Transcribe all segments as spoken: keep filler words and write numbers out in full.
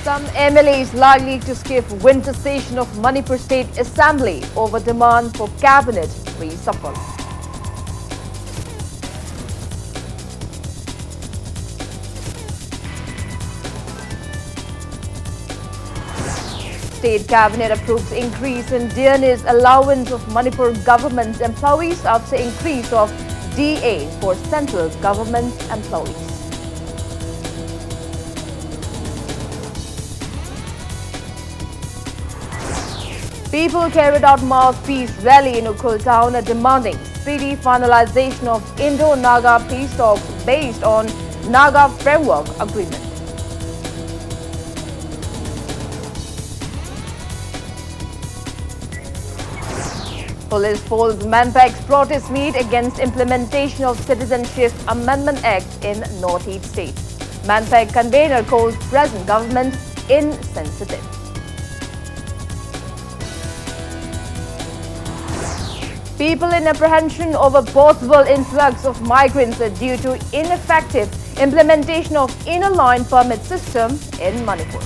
Some M L As likely to skip winter session of Manipur State Assembly over demand for cabinet reshuffle. State cabinet approves increase in dearness allowance of Manipur government employees after increase of D A for central government employees. People carried out mass peace rally in Ukhrul town, uh, demanding speedy finalization of Indo-Naga peace talks based on Naga Framework Agreement. Police falls Manpak's protest meet against implementation of Citizenship Amendment Act in Northeast state. Manpak convener calls present government insensitive. People in apprehension over possible influx of migrants due to ineffective implementation of inner line permit system in Manipur.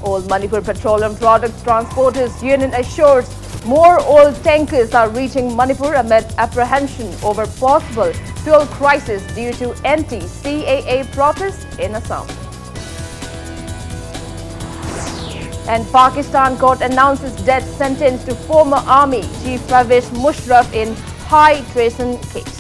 All Manipur Petroleum Products Transporters Union assures more oil tankers are reaching Manipur amid apprehension over possible fuel crisis due to anti-C A A protests in Assam. And Pakistan court announces death sentence to former army chief Pervez Musharraf in high treason case.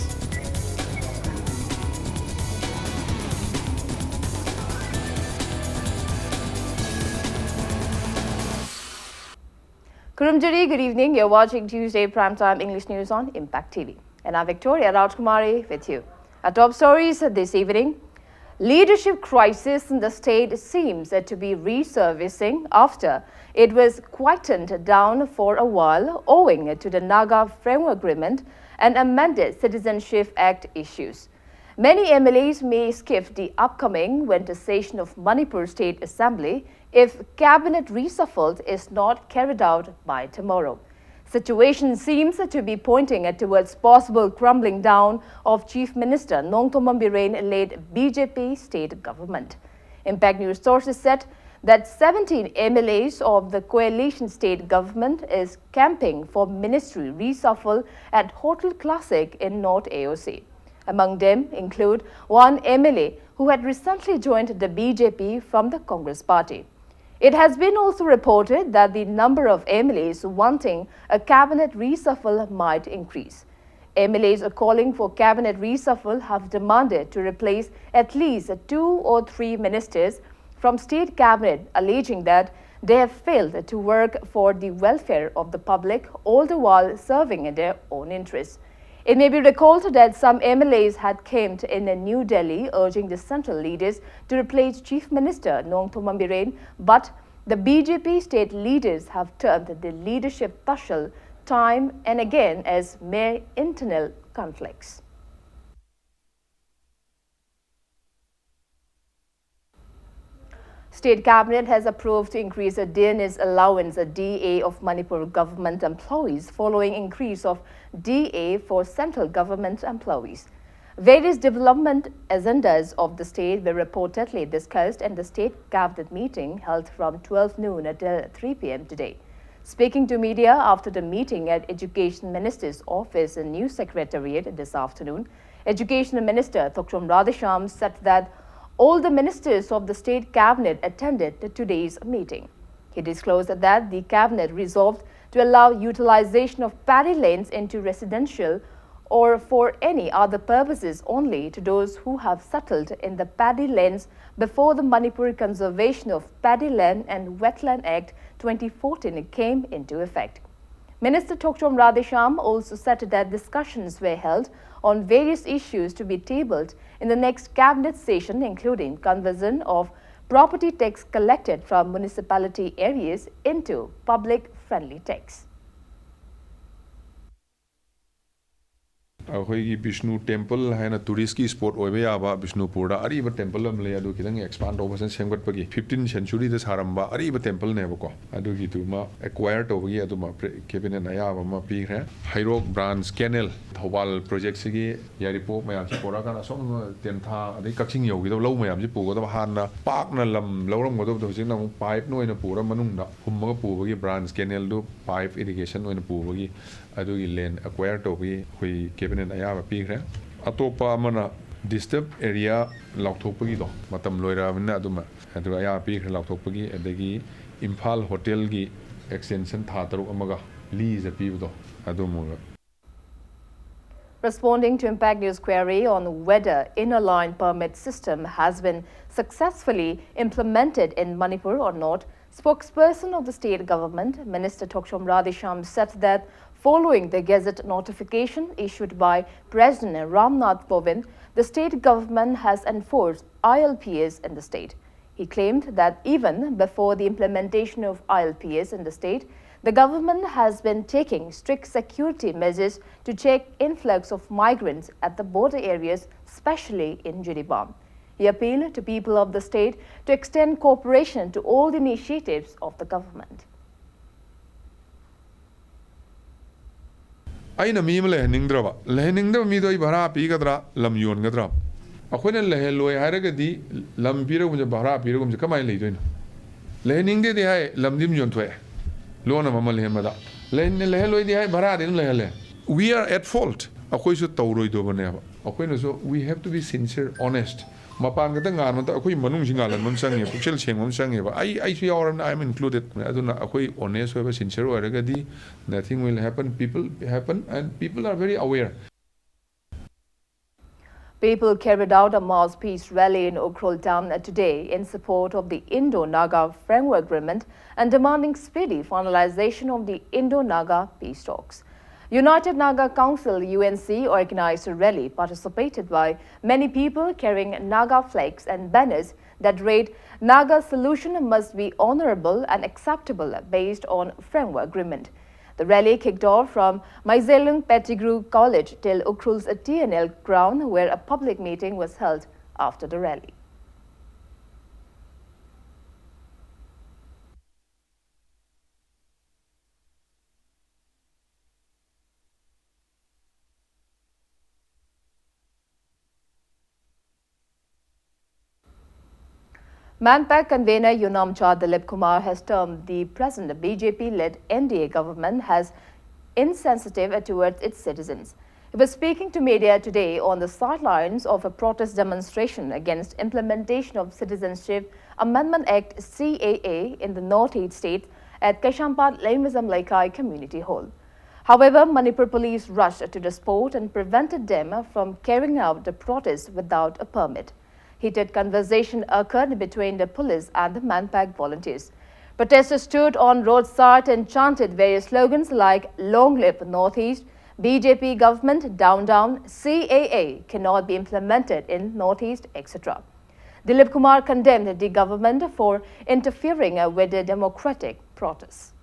Kurumjari, good evening. You're watching Tuesday Primetime English News on Impact T V. And I'm Victoria Rajkumari with you. Our top stories this evening. Leadership crisis in the state seems to be resurfacing after it was quietened down for a while owing to the Naga Framework Agreement and amended Citizenship Act issues. Many M L As may skip the upcoming winter session of Manipur State Assembly if cabinet reshuffle is not carried out by tomorrow. Situation seems to be pointing towards possible crumbling down of Chief Minister Nongthombam Biren-led B J P state government. Impact News sources said that seventeen M L As of the coalition state government is camping for ministry reshuffle at Hotel Classic in North A O C. Among them include one M L A who had recently joined the B J P from the Congress party. It has been also reported that the number of M L As wanting a cabinet reshuffle might increase. M L As calling for cabinet reshuffle have demanded to replace at least two or three ministers from state cabinet, alleging that they have failed to work for the welfare of the public, all the while serving in their own interests. It may be recalled that some M L As had camped in New Delhi urging the central leaders to replace Chief Minister Nongthombam Biren, but the B J P state leaders have termed the leadership tussle time and again as mere internal conflicts. State Cabinet has approved to increase the dearness allowance, a D A, of Manipur government employees following increase of D A for central government employees. Various development agendas of the state were reportedly discussed in the state cabinet meeting held from twelve noon until three p m today. Speaking to media after the meeting at Education Minister's office and News Secretariat this afternoon, Education Minister Thokchom Radheshyam said that all the ministers of the state cabinet attended to today's meeting. He disclosed that the cabinet resolved to allow utilization of paddy lands into residential or for any other purposes only to those who have settled in the paddy lands before the Manipur Conservation of Paddy Land and Wetland Act twenty fourteen came into effect. Minister Thokchom Radheshyam also said that discussions were held on various issues to be tabled in the next cabinet session, including conversion of property tax collected from municipality areas into public-friendly tax. ꯑꯩꯈꯣꯏꯒꯤ Bishnu temple ꯍꯥꯏꯅ ꯇꯨꯔꯤꯁꯀꯤ spot ꯑꯣꯏꯕ ꯌꯥꯕ ꯕꯤꯁꯅꯨꯄꯨꯔꯗ ꯑꯔꯤꯕ temple ꯑꯃ ꯂꯩ꯫ ꯑꯗꯨ ꯈꯤꯇꯪ ꯑꯦꯛꯁꯄꯥꯟ ꯇꯧꯕ, ꯐꯖꯅ ꯁꯦꯝꯒꯠꯄꯒꯤ, ꯐꯤꯐꯇꯤꯟ ꯁꯦꯟꯆꯨꯔꯤꯗ ꯁꯥꯔꯝꯕ ꯑꯔꯤꯕ ꯇꯦꯝꯄꯜꯅꯦꯕꯀꯣ꯫ ꯑꯗꯨꯒꯤꯗꯨꯃ ꯑꯦꯀ꯭ꯋꯥꯌꯔ ꯇꯧꯕꯒꯤ ꯑꯗꯨꯃ ꯀꯦꯕꯤꯅꯦꯠ ꯑꯌꯥꯕ ꯑꯃ ꯄꯤꯈ꯭ꯔꯦ꯫ ꯍꯩꯔꯣꯛ ꯕ꯭ꯔꯥꯟꯁ ꯀꯦꯅꯦꯜ, ꯊꯧꯕꯥꯜ ꯄ꯭ꯔꯣꯖꯦꯛꯁꯤꯒꯤ ꯌꯥꯏꯔꯤꯄꯣꯛ ꯃꯌꯥꯝꯁꯤ ꯄꯨꯔꯛꯑꯀꯥꯟꯗ ꯑꯁꯣꯝ ꯇꯦꯟꯊꯥ ꯑꯗꯩ ꯀꯛꯆꯤꯡ ꯌꯧꯈꯤꯗꯕ ꯂꯧ ꯃꯌꯥꯝꯁꯤ ꯄꯨꯒꯗꯕ, ꯍꯥꯟꯅ ꯄꯥꯛꯅ ꯂꯝ ꯂꯧꯔꯝꯒꯗꯕꯗꯣ ꯍꯧꯖꯤꯛꯅ ꯑꯃꯨꯛ ꯄꯥꯏꯞꯅ ꯑꯣꯏꯅ ꯄꯨꯔ ꯃꯅꯨꯡꯗ ꯐꯨꯝꯃꯒ ꯄꯨꯕꯒꯤ, ꯕ꯭ꯔꯥꯟꯁ ꯀꯦꯅꯦꯜꯗꯨ ꯄꯥꯏꯞ ꯏꯔꯤꯒꯦꯁꯟ ꯑꯣꯏꯅ ꯄꯨꯕꯒꯤ, ꯑꯗꯨꯒꯤ ꯂꯦꯟ ꯑꯦꯀ꯭ꯋꯥꯌꯔ ꯇꯧꯕꯒꯤ ꯑꯩꯈꯣꯏ ꯀꯦꯕꯤꯅꯦꯠ ꯑꯌꯥꯕ ꯄꯤꯈ꯭ꯔꯦ꯫ ꯑꯇꯣꯞꯄ ꯑꯃꯅ ꯗꯤꯁꯇꯔꯕ ꯑꯦꯔꯤꯌꯥ ꯂꯥꯎꯊꯣꯛꯄꯒꯤꯗꯣ, ꯃꯇꯝ ꯂꯣꯏꯔꯛꯑꯕꯅꯤꯅ ꯑꯗꯨꯃ ꯑꯗꯨ ꯑꯌꯥꯕ ꯄꯤꯈ꯭ꯔꯦ ꯂꯥꯎꯊꯣꯛꯄꯒꯤ꯫ ꯑꯗꯒꯤ ꯏꯝꯐꯥꯜ ꯍꯣꯇꯦꯜꯒꯤ ꯑꯦꯛꯁꯇꯦꯟꯁꯟ ꯊꯥ ꯇꯔꯨꯛ ꯑꯃꯒ ꯂꯤꯖ ꯄꯤꯕꯗꯣ ꯑꯗꯨꯃꯒ꯫ Responding to Impact News query on whether Inner Line Permit system has been successfully implemented in Manipur or not, spokesperson of the state government, Minister Thokchom Radheshyam, said that following the gazette notification issued by President Ram Nath Kovind, the state government has enforced I L Ps in the state. He claimed that even before the implementation of I L Ps in the state, the government has been taking strict security measures to check influx of migrants at the border areas, especially in Jiribam. He appealed to people of the state to extend cooperation to all the initiatives of the government. ꯑꯩꯅ ꯃꯤ ꯑꯃ ꯂꯩꯍꯟꯅꯤꯡꯗ꯭ꯔꯕ, ꯂꯩꯍꯟꯅꯤꯡꯗꯕ ꯃꯤꯗꯣ ꯑꯩ ꯚꯔꯥ ꯄꯤꯒꯗ꯭ꯔꯥ, ꯂꯝ ꯌꯣꯟꯒꯗ꯭ꯔꯥ? ꯑꯩꯈꯣꯏꯅ ꯂꯩꯍꯜꯂꯣꯏ ꯍꯥꯏꯔꯒꯗꯤ ꯂꯝ ꯄꯤꯔꯒꯨꯝꯁꯦ, ꯚꯔꯥ ꯄꯤꯔꯒꯨꯝꯁꯦ ꯀꯃꯥꯏꯅ ꯂꯩꯗꯣꯏꯅꯣ? ꯂꯩꯍꯟꯅꯤꯡꯗꯦꯗꯤ ꯍꯥꯏ, ꯂꯝꯗꯤ ꯑꯗꯨꯝ ꯌꯣꯟꯊꯣꯛꯑꯦ꯫ ꯂꯣꯟꯅ ꯃꯃꯜ ꯍꯦꯟꯕꯗ ꯂꯩꯍꯟ-, ꯂꯩꯍꯜꯂꯣꯏꯗꯤ ꯍꯥꯏ, ꯚꯔꯥꯗꯤ ꯑꯗꯨꯝ ꯂꯩꯍꯜꯂꯦ꯫ We are at fault. ꯑꯩꯈꯣꯏꯁꯨ ꯇꯧꯔꯣꯏꯗꯕꯅꯦꯕ꯫ ꯑꯩꯈꯣꯏꯅꯁꯨ we have to be sincere, honest. ꯃꯄꯥꯟ ꯈꯛꯇ ꯉꯥꯟꯕ ꯅꯠꯇ, ꯑꯩꯈꯣꯏ ꯃꯅꯨꯡꯁꯤ ꯉꯥꯜꯍꯟꯕ ꯑꯃ ꯆꯪꯉꯦ, ꯄꯨꯛꯆꯦꯜ ꯁꯦꯡꯕ ꯑꯃ ꯆꯪꯉꯦꯕ꯫ ꯑꯩ, ꯑꯩꯁꯨ ꯌꯥꯎꯔꯕꯅꯤꯅ, I am included꯫ ꯑꯗꯨꯅ ꯑꯩꯈꯣꯏ honest ꯑꯣꯏꯕ, sincere ꯑꯣꯏꯔꯒꯗꯤ nothing will happen, people happen and people are very aware. People carried out a mass peace rally in Ukhrul town today in support of the Indo-Naga Framework Agreement and demanding speedy finalization of the Indo-Naga peace talks. United Naga Council, U N C, organized a rally participated by many people carrying Naga flags and banners that read, "Naga solution must be honorable and acceptable based on framework agreement." The rally kicked off from Maizelung Pettigrew College till Ukhrul's T N L ground, where a public meeting was held after the rally. MANPAC convener Yunamcha Dilip Kumar has termed the present B J P-led N D A government has insensitive towards its citizens. He was speaking to media today on the sidelines of a protest demonstration against implementation of Citizenship Amendment Act, C A A, in the northeast state at Kaisampad Leimazam Leikai Community Hall. However, Manipur police rushed to the spot and prevented them from carrying out the protest without a permit. Heated conversation occurred between the police and the MANPAC volunteers. Protesters stood on roadside and chanted various slogans like "Long live Northeast," "B J P government down down," "C A A cannot be implemented in Northeast," et cetera. Dilip Kumar condemned the government for interfering with the democratic protests.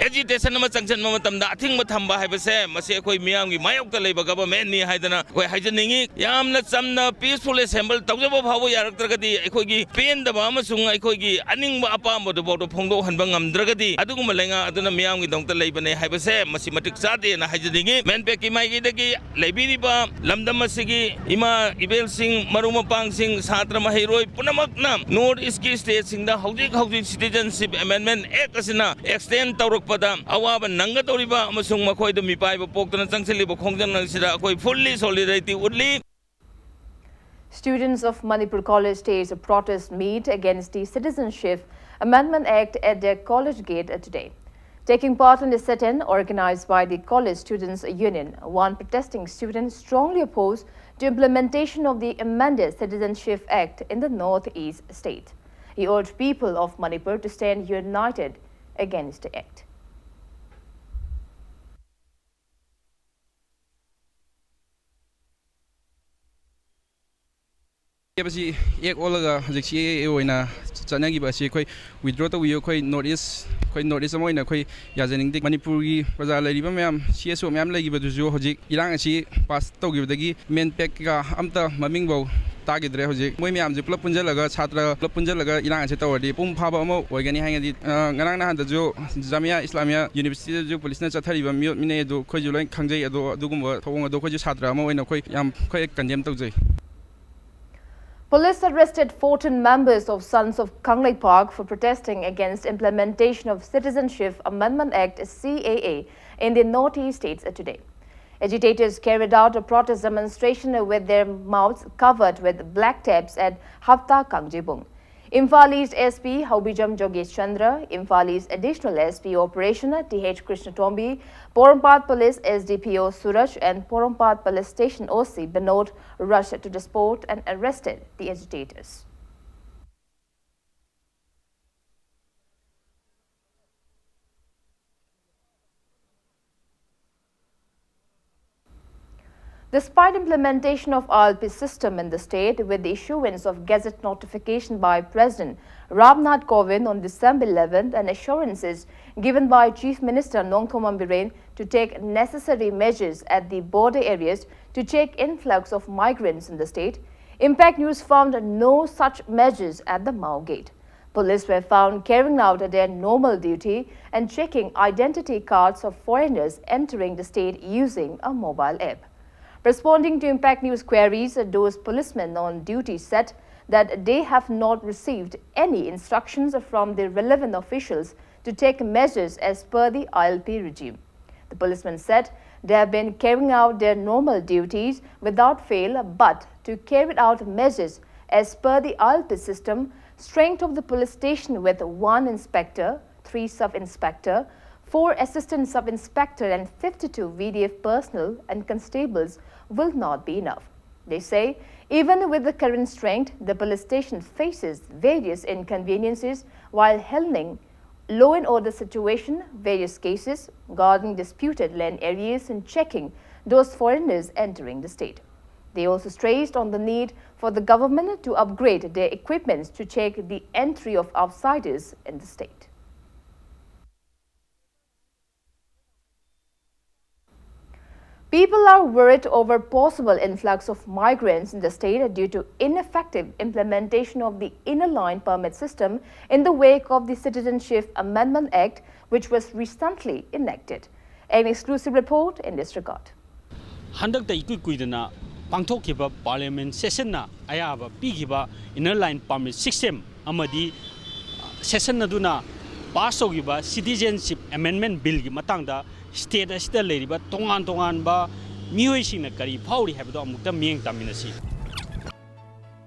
ꯑꯦꯖꯤꯇꯦꯁꯟ ꯑꯃ ꯆꯪꯁꯤꯟꯕ ꯃꯇꯝꯗ ꯑꯊꯤꯡꯕ ꯊꯝꯕ ꯍꯥꯏꯕꯁꯦ, ꯃꯁꯤ ꯑꯩꯈꯣꯏ ꯃꯤꯌꯥꯝꯒꯤ ꯃꯥꯌꯣꯛꯇ ꯂꯩꯕ ꯒꯚꯔꯟꯃꯦꯟꯠꯅꯤ ꯍꯥꯏꯗꯅ ꯑꯩꯈꯣꯏ ꯍꯥꯏꯖꯅꯤꯡꯏ꯫ ꯌꯥꯝꯅ ꯆꯝꯅ ꯄꯤꯁꯐꯨꯜ ꯑꯦꯁꯦꯝꯕꯜ ꯇꯧꯖꯕ ꯐꯥꯎꯕ ꯌꯥꯔꯛꯇ꯭ꯔꯒꯗꯤ, ꯑꯩꯈꯣꯏꯒꯤ ꯄꯦꯟꯗꯕ ꯑꯃꯁꯨꯡ ꯑꯩꯈꯣꯏꯒꯤ ꯑꯅꯤꯡꯕ ꯑꯄꯥꯝꯕꯗꯨꯐꯥꯎꯗ ꯐꯣꯡꯗꯣꯛꯍꯟꯕ ꯉꯝꯗ꯭ꯔꯒꯗꯤ, ꯑꯗꯨꯒꯨꯝꯕ ꯂꯩꯉꯥꯛ ꯑꯗꯨꯅ ꯃꯤꯌꯥꯝꯒꯤꯗꯃꯛꯇ ꯂꯩꯕꯅꯦ ꯍꯥꯏꯕꯁꯦ ꯃꯁꯤ ꯃꯇꯤꯛ ꯆꯥꯗꯦꯅ ꯍꯥꯏꯖꯅꯤꯡꯏ꯫ ꯃꯦꯟꯄꯦꯛꯀꯤ ꯃꯥꯏꯀꯩꯗꯒꯤ ꯂꯩꯕꯤꯔꯤꯕ ꯂꯝꯗꯝ ꯑꯁꯤꯒꯤ ꯏꯃꯥ ꯏꯕꯦꯜꯁꯤꯡ, ꯃꯔꯨꯞ ꯃꯄꯥꯡꯁꯤꯡ, ꯁꯥꯇ꯭ꯔ ꯃꯍꯩꯔꯣꯏ ꯄꯨꯝꯅꯃꯛꯅ ꯅꯣꯔꯠ ꯏꯁꯀꯤ ꯁ꯭ꯇꯦꯠꯁꯤꯡꯗ ꯍꯧꯖꯤꯛ ꯍꯧꯖꯤꯛ ꯁꯤꯇꯤꯖꯟꯁꯤꯞ ꯑꯦꯃꯦꯟꯃꯦꯟꯠ ꯑꯦꯛ ꯑꯁꯤꯅ ꯑꯦꯛꯁꯇꯦꯟ ꯇꯧꯔꯛꯄꯗ ꯑꯋꯥꯕ ꯅꯪꯒꯗꯧꯔꯤꯕ ꯑꯃꯁꯨꯡ ꯃꯈꯣꯏꯗ ꯃꯤꯄꯥꯏꯕ ꯄꯣꯛꯇꯅ ꯆꯪꯁꯤꯜꯂꯤꯕ ꯈꯣꯡꯖꯪ ꯑꯁꯤꯗ ꯑꯩꯈꯣꯏ ꯐꯨꯜꯂꯤ ꯁꯣꯂꯤꯗꯥꯔꯤꯇꯤ ꯎꯠꯂꯤ꯫ Students of Manipur College staged a protest meet against the Citizenship Amendment Act at their college gate today. Taking part in the sit-in organized by the College Students Union, one protesting student strongly opposed to implementation of the amended Citizenship Act in the Northeast state. He urged people of Manipur to stand united against the act. ꯍꯥꯏꯕꯁꯤ ꯑꯦꯛ ꯑꯣꯜꯂꯒ ꯍꯧꯖꯤꯛ ꯁꯤ ꯑꯦ ꯑꯦ ꯑꯣꯏꯅ ꯆꯠꯅꯈꯤꯕ ꯑꯁꯤ ꯑꯩꯈꯣꯏ withdraw ꯇꯧꯕꯤꯌꯨ꯫ ꯑꯩꯈꯣꯏ north east ꯑꯩꯈꯣꯏ ꯅꯣꯔꯠ ꯏꯁ ꯑꯃ ꯑꯣꯏꯅ ꯑꯩꯈꯣꯏ ꯌꯥꯖꯅꯤꯡꯗꯦ꯫ ꯃꯅꯤꯄꯨꯔꯒꯤ ꯄ꯭ꯔꯖꯥ ꯂꯩꯔꯤꯕ ꯃꯌꯥꯝ, ꯁꯤ ꯑꯦꯁ ꯑꯣ ꯃꯌꯥꯝ ꯂꯩꯈꯤꯕꯗꯨꯁꯨ ꯍꯧꯖꯤꯛ ꯏꯔꯥꯡ ꯑꯁꯤ ꯄꯥꯁ ꯇꯧꯈꯤꯕꯗꯒꯤ ꯃꯦꯟ ꯄꯦꯛ ꯀꯩꯀꯥ ꯑꯝꯇ ꯃꯃꯤꯡꯐꯧ ꯇꯥꯈꯤꯗ꯭ꯔꯦ꯫ ꯍꯧꯖꯤꯛ ꯃꯣꯏ ꯃꯌꯥꯝꯁꯦ ꯄꯨꯂꯞ ꯄꯨꯟꯁꯤꯜꯂꯒ, ꯁꯥꯇ꯭ꯔ ꯄꯨꯂꯞ ꯄꯨꯟꯁꯤꯜꯂꯒ ꯏꯔꯥꯡ ꯑꯁꯤ ꯇꯧꯔꯗꯤ ꯃꯄꯨꯡ ꯐꯥꯕ ꯑꯃ ꯑꯣꯏꯒꯅꯤ꯫ ꯍꯥꯏꯅꯗꯤ, ꯑ, ꯉꯔꯥꯡ ꯅꯍꯥꯟꯗꯁꯨ ꯖꯥꯃꯤꯌꯥ ꯏꯁꯂꯥꯃꯤꯌꯥ ꯌꯨꯅꯤꯚꯔꯁꯤꯇꯤꯗꯁꯨ ꯄꯨꯂꯤꯁꯅ ꯆꯠꯊꯔꯤꯕ ꯃꯤꯑꯣꯠ ꯃꯤꯅꯩ ꯑꯗꯨ ꯑꯩꯈꯣꯏꯁꯨ ꯂꯣꯏ ꯈꯪꯖꯩ꯫ ꯑꯗꯣ ꯑꯗꯨꯒꯨꯝꯕ ꯊꯧꯑꯣꯡ ꯑꯗꯣ ꯑꯩꯈꯣꯏꯁꯨ ꯁꯥꯇ꯭ꯔ ꯑꯃ ꯑꯣꯏꯅ ꯑꯩꯈꯣꯏ ꯌꯥꯝ ꯑꯩꯈꯣꯏ ꯀꯟꯗꯦꯝ ꯇꯧꯖꯩ꯫ Police arrested fourteen members of Sons of Kangleipak for protesting against implementation of Citizenship Amendment Act, C A A, in the Northeast states today. Agitators carried out a protest demonstration with their mouths covered with black tapes at Hapta Kangjibung. Imphal East S P Haobijam Jogesh Chandra, Imphal East Additional S P Operational T H Krishna Tombi, Porompat Police S D P O Suraj and Porompat Police Station O C Binod rushed to the spot and arrested the agitators. Despite implementation of I L P system in the state with the issuance of gazette notification by President Ramnath Kovind on December eleventh and assurances given by Chief Minister Nongthombam Biren to take necessary measures at the border areas to check influx of migrants in the state, Impact News found no such measures at the Mao gate. Police were found carrying out their normal duty and checking identity cards of foreigners entering the state using a mobile app. Responding to Impact News queries, those policemen on duty said that they have not received any instructions from the relevant officials to take measures as per the I L P regime. The policemen said they have been carrying out their normal duties without fail, but to carry out measures as per the I L P system, strength of the police station with one inspector, three sub-inspector, four assistant sub-inspector and fifty-two V D F personnel and constables will not be enough. They say, even with the current strength, the police station faces various inconveniences while handling law and order situation, various cases, guarding disputed land areas and checking those foreigners entering the state. They also stressed on the need for the government to upgrade their equipments to check the entry of outsiders in the state. People are worried over possible influx of migrants in the state due to ineffective implementation of the Inner Line Permit system in the wake of the Citizenship Amendment Act, which was recently enacted. An exclusive report in this regard. ꯍꯟꯗꯛꯇ ꯏꯀꯨꯏ ꯀꯨꯏꯗꯅ ꯄꯥꯡꯊꯣꯛꯈꯤꯕ parliament ꯁꯦꯁꯟꯅ ꯑꯌꯥꯕ ꯄꯤꯈꯤꯕ Inner Line Permit system ꯑꯃꯗꯤ session ꯑꯗꯨꯅ pass ꯇꯧꯈꯤꯕ Citizenship Amendment Billꯒꯤ ꯃꯇꯥꯡꯗ ꯁ꯭ꯇꯦꯠ ꯑꯁꯤꯗ ꯂꯩꯔꯤꯕ ꯇꯣꯉꯥꯟ ꯇꯣꯉꯥꯟꯕ ꯃꯤꯑꯣꯏꯁꯤꯡꯅ ꯀꯔꯤ ꯐꯥꯎꯔꯤ ꯍꯥꯏꯕꯗꯣ ꯑꯃꯨꯛꯇ ꯃꯤꯠꯌꯦꯡ ꯇꯥꯃꯤꯟꯅꯁꯤ꯫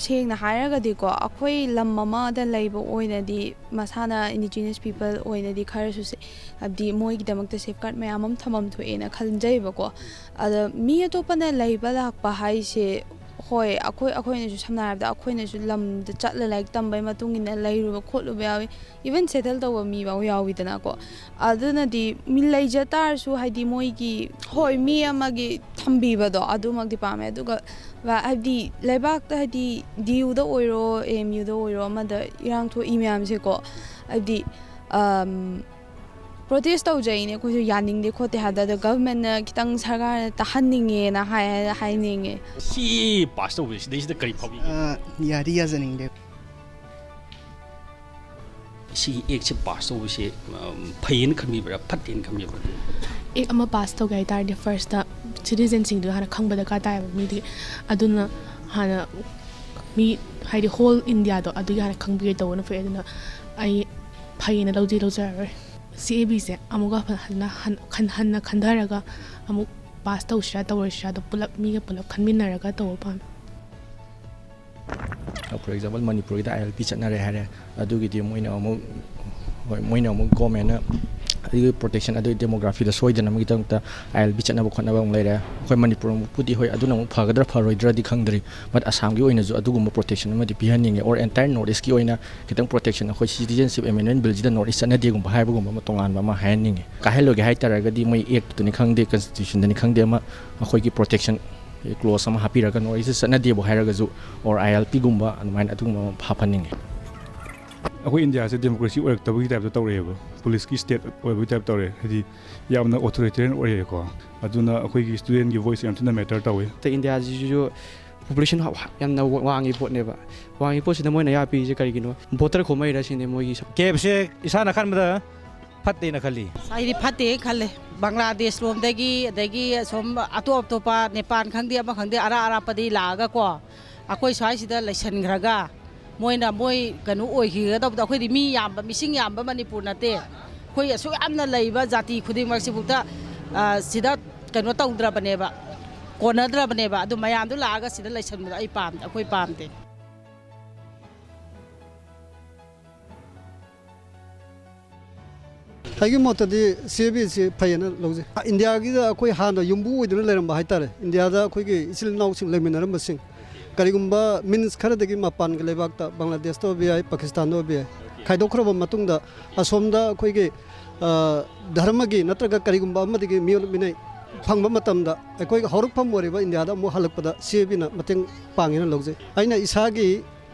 ꯁꯦꯡꯅ ꯍꯥꯏꯔꯒꯗꯤꯀꯣ, ꯑꯩꯈꯣꯏ ꯂꯝ ꯑꯃꯗ ꯂꯩꯕ ꯑꯣꯏꯅꯗꯤ ꯃꯁꯥꯅ indigenous people ꯑꯣꯏꯅꯗꯤ ꯈꯔꯁꯨ ꯁꯦ-, ꯍꯥꯏꯕꯗꯤ ꯃꯣꯏꯒꯤꯗꯃꯛꯇ safeguard ꯃꯌꯥꯝ ꯑꯃ ꯊꯝꯐꯝ ꯊꯣꯛꯑꯦꯅ ꯈꯟꯖꯩꯕꯀꯣ꯫ ꯑꯗ ꯃꯤ ꯑꯇꯣꯞꯄꯅ ꯂꯩꯕ ꯂꯥꯛꯄ ꯍꯥꯏꯁꯦ, ꯍꯣꯏ, ꯑꯩꯈꯣꯏ, ꯑꯩꯈꯣꯏꯅꯁꯨ ꯁꯝꯅ ꯍꯥꯏꯔꯕꯗ ꯑꯩꯈꯣꯏꯅꯁꯨ ꯂꯝꯗ ꯆꯠꯂ ꯂꯥꯏꯔꯤꯛ ꯇꯝꯕꯩ ꯃꯇꯨꯡ ꯏꯟꯅ ꯂꯩꯔꯨꯕ ꯈꯣꯠꯂꯨꯕ ꯌꯥꯎꯏ, even settle ꯇꯧꯕ ꯃꯤꯐꯥꯎ ꯌꯥꯎꯋꯤꯗꯅꯀꯣ꯫ ꯑꯗꯨꯅꯗꯤ ꯃꯤ ꯂꯩꯖ ꯇꯥꯔꯁꯨ, ꯍꯥꯏꯗꯤ ꯃꯣꯏꯒꯤ, ꯍꯣꯏ, ꯃꯤ ꯑꯃꯒꯤ ꯊꯝꯕꯤꯕꯗꯣ ꯑꯗꯨꯃꯛꯇꯤ ꯄꯥꯝꯃꯦ꯫ ꯑꯗꯨꯒ ꯍꯥꯏꯕꯗꯤ ꯂꯩꯕꯥꯛꯇ, ꯍꯥꯏꯗꯤ D Uꯗ ꯑꯣꯏꯔꯣ, A M Uꯗ ꯑꯣꯏꯔꯣ, ꯑꯃꯗ ꯏꯔꯥꯡ ꯊꯣꯛꯏ ꯃꯌꯥꯝꯁꯦꯀꯣ, ꯍꯥꯏꯕꯗꯤ ꯑꯝ, protest ꯇꯧꯖꯩꯅꯦ ꯑꯩꯈꯣꯏꯁꯨ, ꯌꯥꯅꯤꯡꯗꯦ ꯈꯣꯠꯇꯦ ꯍꯥꯏꯕꯗ, ꯑꯗꯣ governmentꯅ ꯈꯤꯇꯪ, ꯁꯔꯀꯥꯔꯅ ꯇꯥꯍꯟꯅꯤꯡꯉꯦꯅ ꯍꯥꯏ-, ꯍꯥꯏꯅꯤꯡꯉꯦ꯫ ꯁꯤ ꯄꯥꯁ ꯇꯧꯕꯁꯦ ꯁꯤꯗꯩꯁꯤꯗ ꯀꯔꯤ ꯐꯥꯎꯕꯤꯒꯦ? ꯑ, ꯌꯥꯗꯤ ꯌꯥꯖꯅꯤꯡꯗꯦ꯫ ꯁꯤꯒꯤ ꯑꯦꯛꯁꯦ ꯄꯥꯁ ꯇꯧꯕꯁꯦ, ꯑꯝ, ꯐꯩꯌꯦꯅ ꯈꯟꯕꯤꯕ꯭ꯔꯥ, ꯐꯠꯇꯦꯅ ꯈꯟꯕꯤꯕ꯭ꯔꯥ? ꯑꯦꯛ ꯑꯃ ꯄꯥꯁ ꯇꯧꯒꯦ ꯍꯥꯏ ꯇꯥꯔꯗꯤ firstꯇ citizenꯁꯤꯡꯗꯨ ꯍꯥꯟꯅ ꯈꯪꯕ ꯗꯔꯀꯥꯔ ꯇꯥꯏꯌꯦꯕ꯫ ꯃꯤꯗꯤ ꯑꯗꯨꯅ ꯍꯥꯟꯅ ꯃꯤ, ꯍꯥꯏꯗꯤ whole Indiaꯗꯣ ꯑꯗꯨꯒꯤ ꯍꯥꯟꯅ ꯈꯪꯕꯤꯒꯦ ꯇꯧꯕꯅ ꯐꯩ꯫ ꯑꯗꯨꯅ ꯑꯩ ꯐꯩꯌꯦꯅ ꯂꯧꯗꯤ ꯂꯧꯖꯔꯔꯣꯏ꯫ C A Bꯁꯦ ꯑꯃꯨꯛꯀ ꯍꯟꯅ, ꯍꯟ-, ꯈꯟ-, ꯍꯟꯅ ꯈꯟꯊꯔꯒ ꯑꯃꯨꯛ ꯄꯥꯁ ꯇꯧꯁꯤꯔꯥ ꯇꯧꯔꯣꯏꯁꯤꯔꯥꯗꯣ ꯄꯨꯂꯞ, ꯃꯤꯒ ꯄꯨꯂꯞ ꯈꯟꯃꯤꯟꯅꯔꯒ ꯇꯧꯕ ꯄꯥꯝꯃꯤ꯫ For example, ꯃꯅꯤꯄꯨꯔꯒꯤꯗ I L P ꯆꯠꯅꯔꯦ ꯍꯥꯏꯔꯦ, ꯑꯗꯨꯒꯤꯗꯤ ꯃꯣꯏꯅ ꯑꯃꯨꯛ, ꯍꯣꯏ, ꯃꯣꯏꯅ ꯑꯃꯨꯛ governmentꯅ ꯑꯗꯨꯒꯤ protection, ꯑꯗꯨꯒꯤ demographyꯗ ꯁꯣꯏꯗꯅꯕꯒꯤꯗꯃꯛꯇ I L P ꯆꯠꯅꯕ ꯈꯣꯠꯅꯕ ꯑꯃꯨꯛ ꯂꯩꯔꯦ꯫ ꯑꯩꯈꯣꯏ ꯃꯅꯤꯄꯨꯔ ꯑꯃꯨꯛꯄꯨꯗꯤ, ꯍꯣꯏ, ꯑꯗꯨꯅ ꯑꯃꯨꯛ ꯐꯒꯗ꯭ꯔꯥ ꯐꯔꯣꯏꯗ꯭ꯔꯗꯤ ꯈꯪꯗ꯭ꯔꯤ, but ꯑꯁꯥꯝꯒꯤ ꯑꯣꯏꯅꯁꯨ ꯑꯗꯨꯒꯨꯝꯕ protection ꯑꯃꯗꯤ ꯄꯤꯍꯟꯅꯤꯡꯉꯦ, or entire North Eastꯀꯤ ꯑꯣꯏꯅ ꯈꯤꯇꯪ protection ꯑꯩꯈꯣꯏ Citizenship Amendment Billꯁꯤꯗ North East ꯆꯠꯅꯗꯦꯒꯨꯝꯕ ꯍꯥꯏꯕꯒꯨꯝꯕ ꯑꯃ ꯇꯣꯉꯥꯟꯕ ꯑꯃ ꯍꯥꯏꯍꯟꯅꯤꯡꯉꯦ꯫ ꯀꯥꯏꯍꯜꯂꯣꯏꯒꯦ ꯍꯥꯏ ꯇꯥꯔꯒꯗꯤ ꯃꯣꯏ Actꯇꯅꯤ ꯈꯪꯗꯦ, Constitutionꯗꯅꯤ ꯈꯪꯗꯦ, ꯑꯃ ꯑꯩꯈꯣꯏꯒꯤ protection ꯀ꯭ꯂꯣꯖ ꯑꯃ ꯍꯥꯞꯄꯤꯔꯒ ꯅꯣꯔꯠ ꯏꯁꯇ ꯆꯠꯅꯗꯦꯕꯨ ꯍꯥꯏꯔꯒꯁꯨ, ꯑꯣꯔ ꯑꯥꯏ ꯑꯦꯜ ꯄꯤꯒꯨꯝꯕ ꯑꯗꯨꯃꯥꯏꯅ ꯑꯗꯨꯒꯨꯝꯕ ꯑꯃ ꯍꯥꯞꯍꯟꯅꯤꯡꯉꯤ꯫ ꯑꯩꯈꯣꯏ ꯏꯟꯗꯤꯌꯥꯁꯦ ꯗꯦꯃꯣꯀ꯭ꯔꯦꯁꯤ ꯑꯣꯏꯔꯛꯇꯕꯒꯤ ꯇꯥꯏꯞꯇ ꯇꯧꯔꯛꯑꯦꯕ, ꯄꯨꯂꯤꯁꯀꯤ ꯁ꯭ꯇꯦꯠ ꯑꯣꯏꯕꯒꯤ ꯇꯥꯏꯞ ꯇꯧꯔꯛꯑꯦ꯫ ꯍꯥꯏꯗꯤ ꯌꯥꯝꯅ ꯑꯣꯊꯣꯔꯤꯇꯦꯔꯤꯌꯟ ꯑꯣꯏꯔꯛꯑꯦꯀꯣ꯫ ꯑꯗꯨꯅ ꯑꯩꯈꯣꯏꯒꯤ ꯁ꯭ꯇꯨꯗꯦꯟꯒꯤ ꯚꯣꯏꯁ ꯌꯥꯝ ꯊꯤꯅ ꯃꯦꯇꯔ ꯇꯧꯋꯤ꯫ ꯑꯗ ꯏꯟꯗꯤꯌꯥꯁꯤꯁꯨ ꯄꯣꯄꯨꯂꯦꯁꯟ ꯌꯥꯝꯅ ꯋꯥꯡꯉꯤ ꯄꯣꯠꯅꯦꯕ꯫ ꯋꯥꯡꯉꯤ ꯄꯣꯠꯁꯤꯗ ꯃꯣꯏꯅ ꯑꯌꯥ ꯄꯤꯔꯤꯁꯦ ꯀꯔꯤꯒꯤꯅꯣ? ꯚꯣꯇꯔ ꯈꯣꯝꯃꯛꯏꯔ ꯁꯤꯅꯦ ꯃꯣꯏꯒꯤ ꯁ- ꯀꯦꯞꯁꯦ ꯏꯁꯥꯅ ꯈꯟꯕꯗ ꯐꯠꯇꯦꯅ ꯈꯜꯂꯤ꯫ ꯑꯩꯗꯤ ꯐꯠꯇꯦ ꯈꯜꯂꯦ꯫ ꯕꯪꯒ꯭ꯂꯥꯗꯦꯁ ꯂꯣꯝꯗꯒꯤ, ꯑꯗꯒꯤ ꯑꯁꯣꯝ ꯑꯇꯣꯞ ꯑꯇꯣꯞꯄ ꯅꯦꯄꯥꯟ ꯈꯪꯗꯦ ꯑꯃ ꯈꯪꯗꯦ ꯑꯔꯥꯞ ꯑꯔꯥꯞꯄꯗꯒꯤ ꯂꯥꯛꯑꯒꯀꯣ, ꯑꯩꯈꯣꯏ ꯁ꯭ꯋꯥꯏꯁꯤꯗ ꯂꯩꯁꯟꯈ꯭ꯔꯒ ꯃꯣꯏꯅ ꯃꯣꯏ ꯀꯩꯅꯣ ꯑꯣꯏꯈꯤꯒꯗꯧꯕꯗꯣ꯫ ꯑꯩꯈꯣꯏꯗꯤ ꯃꯤ ꯌꯥꯝꯕ, ꯃꯤꯁꯤꯡ ꯌꯥꯝꯕ ꯃꯅꯤꯄꯨꯔ ꯅꯠꯇꯦ꯫ ꯑꯩꯈꯣꯏ ꯑꯁꯨꯛ ꯌꯥꯝꯅ ꯂꯩꯕ ꯖꯥꯇꯤ ꯈꯨꯗꯤꯡꯃꯛꯁꯤꯐꯥꯎꯗ, ꯑ, ꯁꯤꯗ ꯀꯩꯅꯣ ꯇꯧꯗ꯭ꯔꯕꯅꯦꯕ, ꯀꯣꯟꯅꯗ꯭ꯔꯕꯅꯦꯕ꯫ ꯑꯗꯨ ꯃꯌꯥꯝꯗꯣ ꯂꯥꯛꯑꯒ ꯁꯤꯗ ꯂꯩꯁꯟꯕꯗꯣ ꯑꯩ ꯄꯥꯝꯗꯦ, ꯑꯩꯈꯣꯏ ꯄꯥꯝꯗꯦ꯫ ꯑꯩꯒꯤ ꯃꯣꯠꯇꯗꯤ ꯁꯤ ꯑꯦ ꯕꯤꯁꯤ ꯐꯩꯌꯦꯅ ꯂꯧꯖꯩ꯫ ꯏꯟꯗꯤꯌꯥꯒꯤꯗ ꯑꯩꯈꯣꯏ ꯍꯥꯟꯅ ꯌꯨꯝꯕꯨ ꯑꯣꯏꯗꯨꯅ ꯂꯩꯔꯝꯕ ꯍꯥꯏꯇꯥꯔꯦ꯫ ꯏꯟꯗꯤꯌꯥꯗ ꯑꯩꯈꯣꯏꯒꯤ ꯏꯆꯤꯜ ꯏꯅꯥꯎꯁꯤꯡ ꯂꯩꯃꯤꯟꯅꯔꯝꯕꯁꯤꯡ, ꯀꯔꯤꯒꯨꯝꯕ ꯃꯤꯟꯁ ꯈꯔꯗꯒꯤ ꯃꯄꯥꯟꯒꯤ ꯂꯩꯕꯥꯛꯇ, ꯕꯪꯒ꯭ꯂꯥꯗꯦꯁꯇ ꯑꯣꯏꯕ ꯌꯥꯏ, ꯄꯥꯀꯤꯁꯇꯥꯟꯗ ꯑꯣꯏꯕ ꯌꯥꯏ, ꯈꯥꯏꯗꯣꯛꯈ꯭ꯔꯕ ꯃꯇꯨꯡꯗ ꯑꯁꯣꯝꯗ ꯑꯩꯈꯣꯏꯒꯤ, ꯑ, ꯙꯔꯃꯒꯤ ꯅꯠꯇ꯭ꯔꯒ ꯀꯔꯤꯒꯨꯝꯕ ꯑꯃꯗꯒꯤ ꯃꯤꯑꯣꯠ ꯃꯤꯅꯩ ꯐꯪꯕ ꯃꯇꯝꯗ ꯑꯩꯈꯣꯏꯒꯤ ꯍꯧꯔꯛꯐꯝ ꯑꯣꯏꯔꯤꯕ ꯏꯟꯗꯤꯌꯥꯗ ꯑꯃꯨꯛ ꯍꯜꯂꯛꯄꯗ ꯁꯤ ꯑꯦ ꯕꯤꯅ ꯃꯇꯦꯡ ꯄꯥꯡꯉꯦꯅ ꯂꯧꯖꯩ꯫ ꯑꯩꯅ ꯏꯁꯥꯒꯤ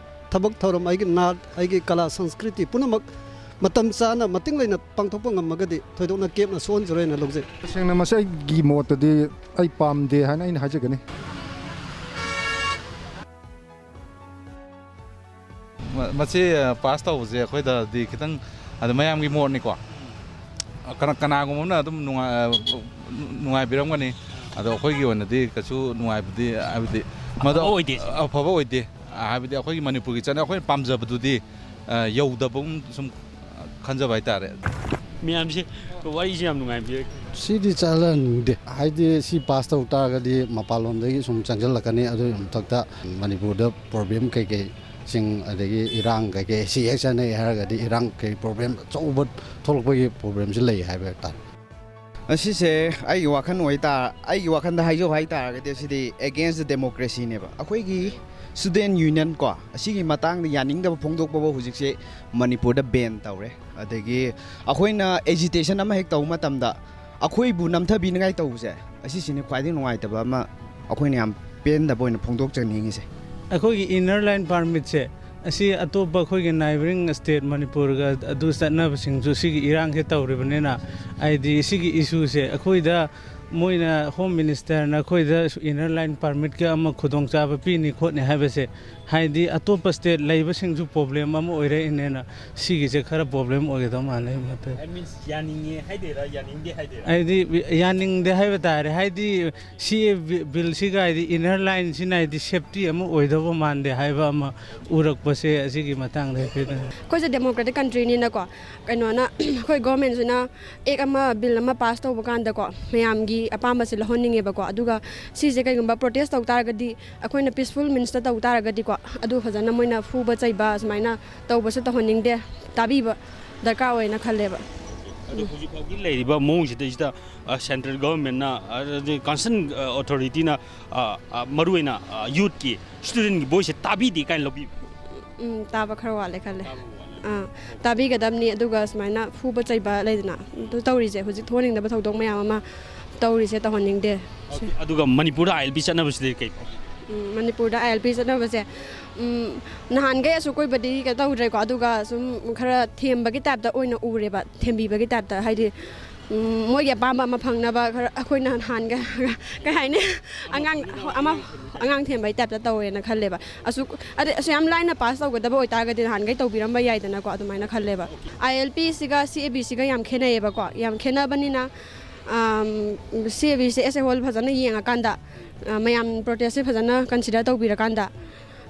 ꯊꯕꯛ ꯊꯧꯔꯝ, ꯑꯩꯒꯤ ꯅꯥꯠ, ꯑꯩꯒꯤ ꯀꯂꯥ ꯁꯪꯁꯀ꯭ꯔꯤꯇꯤ ꯄꯨꯝꯅꯃꯛ ꯃꯇꯝ ꯆꯥꯅ ꯃꯇꯤꯛ ꯂꯩꯅ ꯄꯥꯡꯊꯣꯛꯄ ꯉꯝꯃꯒꯗꯤ ꯊꯣꯏꯗꯣꯛꯅ ꯀꯦꯞꯅ ꯁꯣꯛꯍꯟꯖꯔꯣꯏꯅ ꯂꯧꯖꯩ꯫ ꯇꯁꯦꯡꯅ ꯃꯁꯤ ꯑꯩꯒꯤ ꯃꯣꯠꯇꯗꯤ ꯑꯩ ꯄꯥꯝꯗꯦ ꯍꯥꯏꯅ ꯑꯩꯅ ꯍꯥꯏꯖꯒꯅꯤ꯫ ꯃ- ꯃꯁꯤ ꯄꯥꯁ ꯇꯧꯕꯁꯦ ꯑꯩꯈꯣꯏꯗꯗꯤ ꯈꯤꯇꯪ, ꯑꯗ ꯃꯌꯥꯝꯒꯤ ꯃꯣꯠꯅꯤꯀꯣ꯫ ꯀꯅꯥ- ꯀꯅꯥꯒꯨꯝꯕ ꯑꯃꯅ ꯑꯗꯨꯝ ꯅꯨꯡꯉꯥꯏ- ꯅꯨꯡꯉꯥꯏꯕꯤꯔꯝꯒꯅꯤ꯫ ꯑꯗꯣ ꯑꯩꯈꯣꯏꯒꯤ ꯑꯣꯏꯅꯗꯤ ꯀꯩꯁꯨ ꯅꯨꯡꯉꯥꯏꯕꯗꯤ, ꯍꯥꯏꯕꯗꯤ ꯃꯗꯣ ꯑꯐꯕ ꯑꯣꯏꯗꯦ꯫ ꯑꯐꯕ ꯑꯣꯏꯗꯦ꯫ ꯍꯥꯏꯕꯗꯤ ꯑꯩꯈꯣꯏꯒꯤ ꯃꯅꯤꯄꯨꯔꯒꯤ ꯆꯠꯅ ꯑꯩꯈꯣꯏꯅ ꯄꯥꯝꯖꯕꯗꯨꯗꯤ, ꯑ, ꯌꯧꯗꯕꯒꯨꯝ ꯁꯨꯝ ꯈꯟꯖꯕ ꯍꯥꯏꯇꯥꯔꯦ꯫ ꯃꯌꯥꯝꯁꯦ ꯋꯥꯔꯤꯁꯦ ꯌꯥꯝ ꯅꯨꯡꯉꯥꯏꯕ꯫ ꯁꯤꯗꯤ ꯆꯠꯍꯟꯅꯤꯡꯗꯦ꯫ ꯍꯥꯏꯗꯤ ꯁꯤ ꯄꯥꯁ ꯇꯧ ꯇꯥꯔꯒꯗꯤ ꯃꯄꯥꯟꯂꯣꯝꯗꯒꯤ ꯁꯨꯝ ꯆꯪꯁꯤꯜꯂꯛꯀꯅꯤ꯫ ꯑꯗꯨꯒꯤ ꯃꯊꯛꯇ ꯃꯅꯤꯄꯨꯔꯗ ꯄ꯭ꯔꯣꯕ꯭ꯂꯦꯝ ꯀꯩꯀꯩꯁꯤꯡ, ꯑꯗꯒꯤ ꯏꯔꯥꯡ ꯀꯩꯀꯩ ꯁꯤ ꯍꯦꯛ ꯆꯠꯅꯩ ꯍꯥꯏꯔꯒꯗꯤ ꯏꯔꯥꯡ ꯀꯩ ꯄ꯭ꯔꯣꯕ꯭ꯂꯦꯝ ꯑꯆꯧꯕ ꯊꯣꯛꯂꯛꯄꯒꯤ ꯄ꯭ꯔꯣꯕ꯭ꯂꯦꯝꯁꯤ ꯂꯩ ꯍꯥꯏꯕ ꯇꯥꯔꯦ꯫ ꯑꯁꯤꯁꯦ ꯑꯩꯒꯤ ꯋꯥꯈꯜ ꯑꯣꯏꯇꯥ- ꯑꯩꯒꯤ ꯋꯥꯈꯜꯗ ꯍꯥꯏꯖꯧ ꯍꯥꯏꯇꯥꯔꯒꯗꯤ, ꯑꯁꯤꯗꯤ against the democracyꯅꯦꯕ꯫ ꯑꯩꯈꯣꯏꯒꯤ student union ꯀꯣ, ꯑꯁꯤꯒꯤ ꯃꯇꯥꯡꯗ ꯌꯥꯅꯤꯡꯗꯕ ꯐꯣꯡꯗꯣꯛꯄꯕꯨ ꯍꯧꯖꯤꯛꯁꯦ ꯃꯅꯤꯄꯨꯔꯗ ꯕꯦꯟ ꯇꯧꯔꯦ꯫ ꯑꯗꯒꯤ ꯑꯩꯈꯣꯏꯅ ꯑꯦꯖꯤꯇꯦꯁꯟ ꯑꯃ ꯍꯦꯛ ꯇꯧꯕ ꯃꯇꯝꯗ ꯑꯩꯈꯣꯏꯕꯨ ꯅꯝꯊꯕꯤꯅꯤꯡꯉꯥꯏ ꯇꯧꯕꯁꯦ, ꯑꯁꯤꯁꯤꯅꯤ ꯈ꯭ꯋꯥꯏꯗꯒꯤ ꯅꯨꯡꯉꯥꯏꯇꯕ ꯑꯃ꯫ ꯑꯩꯈꯣꯏꯅ ꯌꯥꯝ ꯄꯦꯟꯗꯕ ꯑꯣꯏꯅ ꯐꯣꯡꯗꯣꯛꯆꯅꯤꯡꯉꯤꯁꯦ꯫ ꯑꯩꯈꯣꯏꯒꯤ ꯏꯟꯅꯔ ꯂꯥꯏꯟ ꯄꯥꯔꯃꯤꯠꯁꯦ ꯑꯁꯤ ꯑꯇꯣꯞꯄ ꯑꯩꯈꯣꯏꯒꯤ ꯅꯥꯏꯕꯔꯤꯡ ꯁ꯭ꯇꯦꯠ ꯃꯅꯤꯄꯨꯔꯒ ꯑꯗꯨ ꯆꯠꯅꯕꯁꯤꯡꯁꯨ ꯁꯤꯒꯤ ꯏꯔꯥꯡꯁꯦ ꯇꯧꯔꯤꯕꯅꯤꯅ, ꯍꯥꯏꯗꯤ ꯁꯤꯒꯤ ꯏꯁꯨꯁꯦ ꯑꯩꯈꯣꯏꯗ ꯃꯣꯏꯅ, ꯍꯣꯝ ꯃꯤꯅꯤꯁꯇꯔꯅ ꯑꯩꯈꯣꯏꯗ ꯏꯟꯅꯔ ꯂꯥꯏꯟ ꯄꯥꯔꯃꯤꯠꯀ ꯑꯃ ꯈꯨꯗꯣꯡꯆꯥꯕ ꯄꯤꯅꯤ ꯈꯣꯠꯅꯤ ꯍꯥꯏꯕꯁꯦ, ꯍꯥꯏꯗꯤ ꯑꯇꯣꯞꯄ ꯁ꯭ꯇꯦꯠ ꯂꯩꯕꯁꯤꯡꯁꯨ ꯄ꯭ꯔꯣꯕ꯭ꯂꯦꯝ ꯑꯃ ꯑꯣꯏꯔꯛꯏꯅꯦꯅ ꯁꯤꯒꯤꯁꯦ ꯈꯔ ꯄ꯭ꯔꯣꯕ꯭ꯂꯦꯝ ꯑꯣꯏꯒꯗꯧ ꯃꯥꯜꯂꯦ ꯑꯩ ꯃꯣꯠꯇ꯫ ꯌꯥꯅꯤꯡꯉꯦ ꯍꯥꯏꯗꯣꯏꯔꯥ, ꯌꯥꯅꯤꯡꯗꯦ ꯍꯥꯏꯗꯣꯏꯔꯥ? ꯍꯥꯏꯗꯤ ꯌꯥꯅꯤꯡꯗꯦ ꯍꯥꯏꯕ ꯇꯥꯔꯦ꯫ ꯍꯥꯏꯗꯤ ꯁꯤ ꯑꯦ ꯕꯤꯜꯁꯤꯒ ꯍꯥꯏꯗꯤ ꯏꯟꯅꯔ ꯂꯥꯏꯟꯁꯤꯅ ꯍꯥꯏꯗꯤ ꯁꯦꯞꯇꯤ ꯑꯃ ꯑꯣꯏꯗꯧꯕ ꯃꯥꯟꯗꯦ ꯍꯥꯏꯕ ꯑꯃ ꯎꯔꯛꯄꯁꯦ ꯑꯁꯤꯒꯤ ꯃꯇꯥꯡꯗ ꯍꯥꯏꯐꯦꯠꯇꯪ꯫ ꯑꯩꯈꯣꯏꯁꯦ ꯗꯦꯃꯣꯀ꯭ꯔꯦꯇꯤꯛ ꯀꯟꯇ꯭ꯔꯤꯅꯤꯅꯀꯣ, ꯀꯩꯅꯣꯅ, ꯑꯩꯈꯣꯏ ꯒꯣꯔꯃꯦꯟꯁꯤꯅ ꯑꯦꯛ ꯑꯃ, ꯕꯤꯜ ꯑꯃ ꯄꯥꯁ ꯇꯧꯕ ꯀꯥꯟꯗꯀꯣ, ꯃꯌꯥꯝꯒꯤ ꯑꯄꯥꯝꯕꯁꯦ ꯂꯧꯍꯟꯅꯤꯡꯉꯦꯕꯀꯣ꯫ ꯑꯗꯨꯒ ꯁꯤꯁꯦ ꯀꯩꯒꯨꯝꯕ ꯄ꯭ꯔꯣꯇꯦꯁ ꯇꯧ ꯇꯥꯔꯒꯗꯤ, ꯑꯩꯈꯣꯏꯅ ꯄꯤꯁꯐꯨꯜ ꯃꯤꯟꯁꯇ ꯇꯧ ꯇꯥꯔꯒꯗꯤꯀꯣ, ꯑꯗꯨ ꯐꯖꯅ ꯃꯣꯏꯅ ꯐꯨꯕ ꯆꯩꯕ ꯁꯨꯃꯥꯏꯅ ꯇꯧꯕꯁꯦ ꯇꯧꯍꯟꯅꯤꯡꯗꯦ, ꯇꯥꯕꯤꯕ ꯗꯔꯀꯥꯔ ꯑꯣꯏꯅ ꯈꯜꯂꯦꯕ꯫ ꯑꯗꯣ ꯍꯧꯖꯤꯛ ꯐꯥꯎꯒꯤ ꯂꯩꯔꯤꯕ ꯃꯑꯣꯡꯁꯤꯗꯩꯁꯤꯗ ꯁꯦꯟꯇ꯭ꯔꯦꯜ ꯒꯚꯔꯟꯃꯦꯟꯠꯅ, ꯑꯗꯩ ꯀꯟꯁꯔꯟ ꯑꯣꯊꯣꯔꯤꯇꯤꯅ, ꯃꯔꯨꯑꯣꯏꯅ ꯌꯨꯠꯀꯤ, ꯁ꯭ꯇꯨꯗꯦꯟꯠꯀꯤ ꯚꯣꯏꯁꯁꯦ ꯇꯥꯕꯤꯗꯦ ꯀꯥꯏꯅ ꯂꯧꯕꯤꯕ? ꯎꯝ, ꯇꯥꯕ ꯈꯔ ꯋꯥꯠꯂꯦ ꯈꯜꯂꯦ꯫ ꯑꯥ, ꯇꯥꯕꯤꯒꯗꯕꯅꯤ꯫ ꯑꯗꯨꯒ ꯁꯨꯃꯥꯏꯅ ꯐꯨꯕ ꯆꯩꯕ ꯂꯩꯗꯅ, ꯑꯗꯨ ꯇꯧꯔꯤꯁꯦ, ꯍꯧꯖꯤꯛ ꯊꯣꯛꯍꯟꯅꯤꯡꯗꯕ ꯊꯧꯗꯣꯛ ꯃꯌꯥꯝ ꯑꯃ ꯇꯧꯔꯤꯁꯦ ꯇꯧꯍꯟꯅꯤꯡꯗꯦ꯫ ꯑꯗꯨꯒ ꯃꯅꯤꯄꯨꯔꯗ ꯑꯥꯏ ꯑꯦꯜ ꯄꯤ ꯆꯠꯅꯕꯁꯤꯗꯤ ꯀꯩ ꯐꯥꯎꯕꯤ? ꯎꯝ, ꯃꯅꯤꯄꯨꯔꯗ ꯑꯥꯏ ꯑꯦꯜ ꯄꯤ ꯆꯠꯅꯕꯁꯦ, ꯎꯝ, ꯅꯍꯥꯟꯈꯩ ꯑꯁꯨꯛ ꯀꯨꯏꯕꯗꯤ ꯀꯩꯅꯣ ꯇꯧꯗ꯭ꯔꯦꯀꯣ, ꯑꯗꯨꯒ ꯁꯨꯝ ꯈꯔ ꯊꯦꯝꯕꯒꯤ ꯇꯥꯏꯞꯇ ꯑꯣꯏꯅ ꯎꯔꯦꯕ, ꯊꯦꯝꯕꯤꯕꯒꯤ ꯇꯥꯏꯞꯇ, ꯍꯥꯏꯗꯤ ꯎꯝ, ꯃꯣꯏꯒꯤ ꯑꯄꯥꯝꯕ ꯑꯃ ꯐꯪꯅꯕ ꯈꯔ ꯑꯩꯈꯣꯏꯅ ꯅꯍꯥꯟꯒ ꯀꯩ ꯍꯥꯏꯅꯤ, ꯑꯉꯥꯡ ꯑꯃ, ꯑꯉꯥꯡ ꯊꯦꯝꯕꯒꯤ ꯇꯥꯏꯞꯇ ꯇꯧꯋꯦꯅ ꯈꯜꯂꯦꯕ꯫ ꯑꯁꯨꯛ ꯑꯗꯩ ꯑꯁꯨꯛ ꯌꯥꯝ ꯂꯥꯏꯅ ꯄꯥꯁ ꯇꯧꯒꯗꯕ ꯑꯣꯏꯇꯥꯔꯒꯗꯤ ꯅꯍꯥꯟꯈꯩ ꯇꯧꯕꯤꯔꯝꯕ ꯌꯥꯏꯗꯅꯀꯣ, ꯑꯗꯨꯃꯥꯏꯅ ꯈꯜꯂꯦꯕ꯫ ꯑꯥꯏ ꯑꯦꯜ ꯄꯤꯁꯤꯒ ꯁꯤ ꯑꯦ ꯕꯤꯁꯤꯒ ꯌꯥꯝ ꯈꯦꯠꯅꯩꯌꯦꯕꯀꯣ꯫ ꯌꯥꯝ ꯈꯦꯠꯅꯕꯅꯤꯅ ꯁꯤ ꯑꯦ ꯕꯤꯁꯦ ꯑꯦꯁ ꯑꯦ ꯍꯣꯜ ꯐꯖꯅ ꯌꯦꯡꯉꯀꯥꯟꯗ, ꯃꯌꯥꯝ ꯄ꯭ꯔꯣꯇꯦꯁꯁꯦ ꯐꯖꯅ ꯀꯟꯁꯤꯗꯔ ꯇꯧꯕꯤꯔꯀꯥꯟꯗ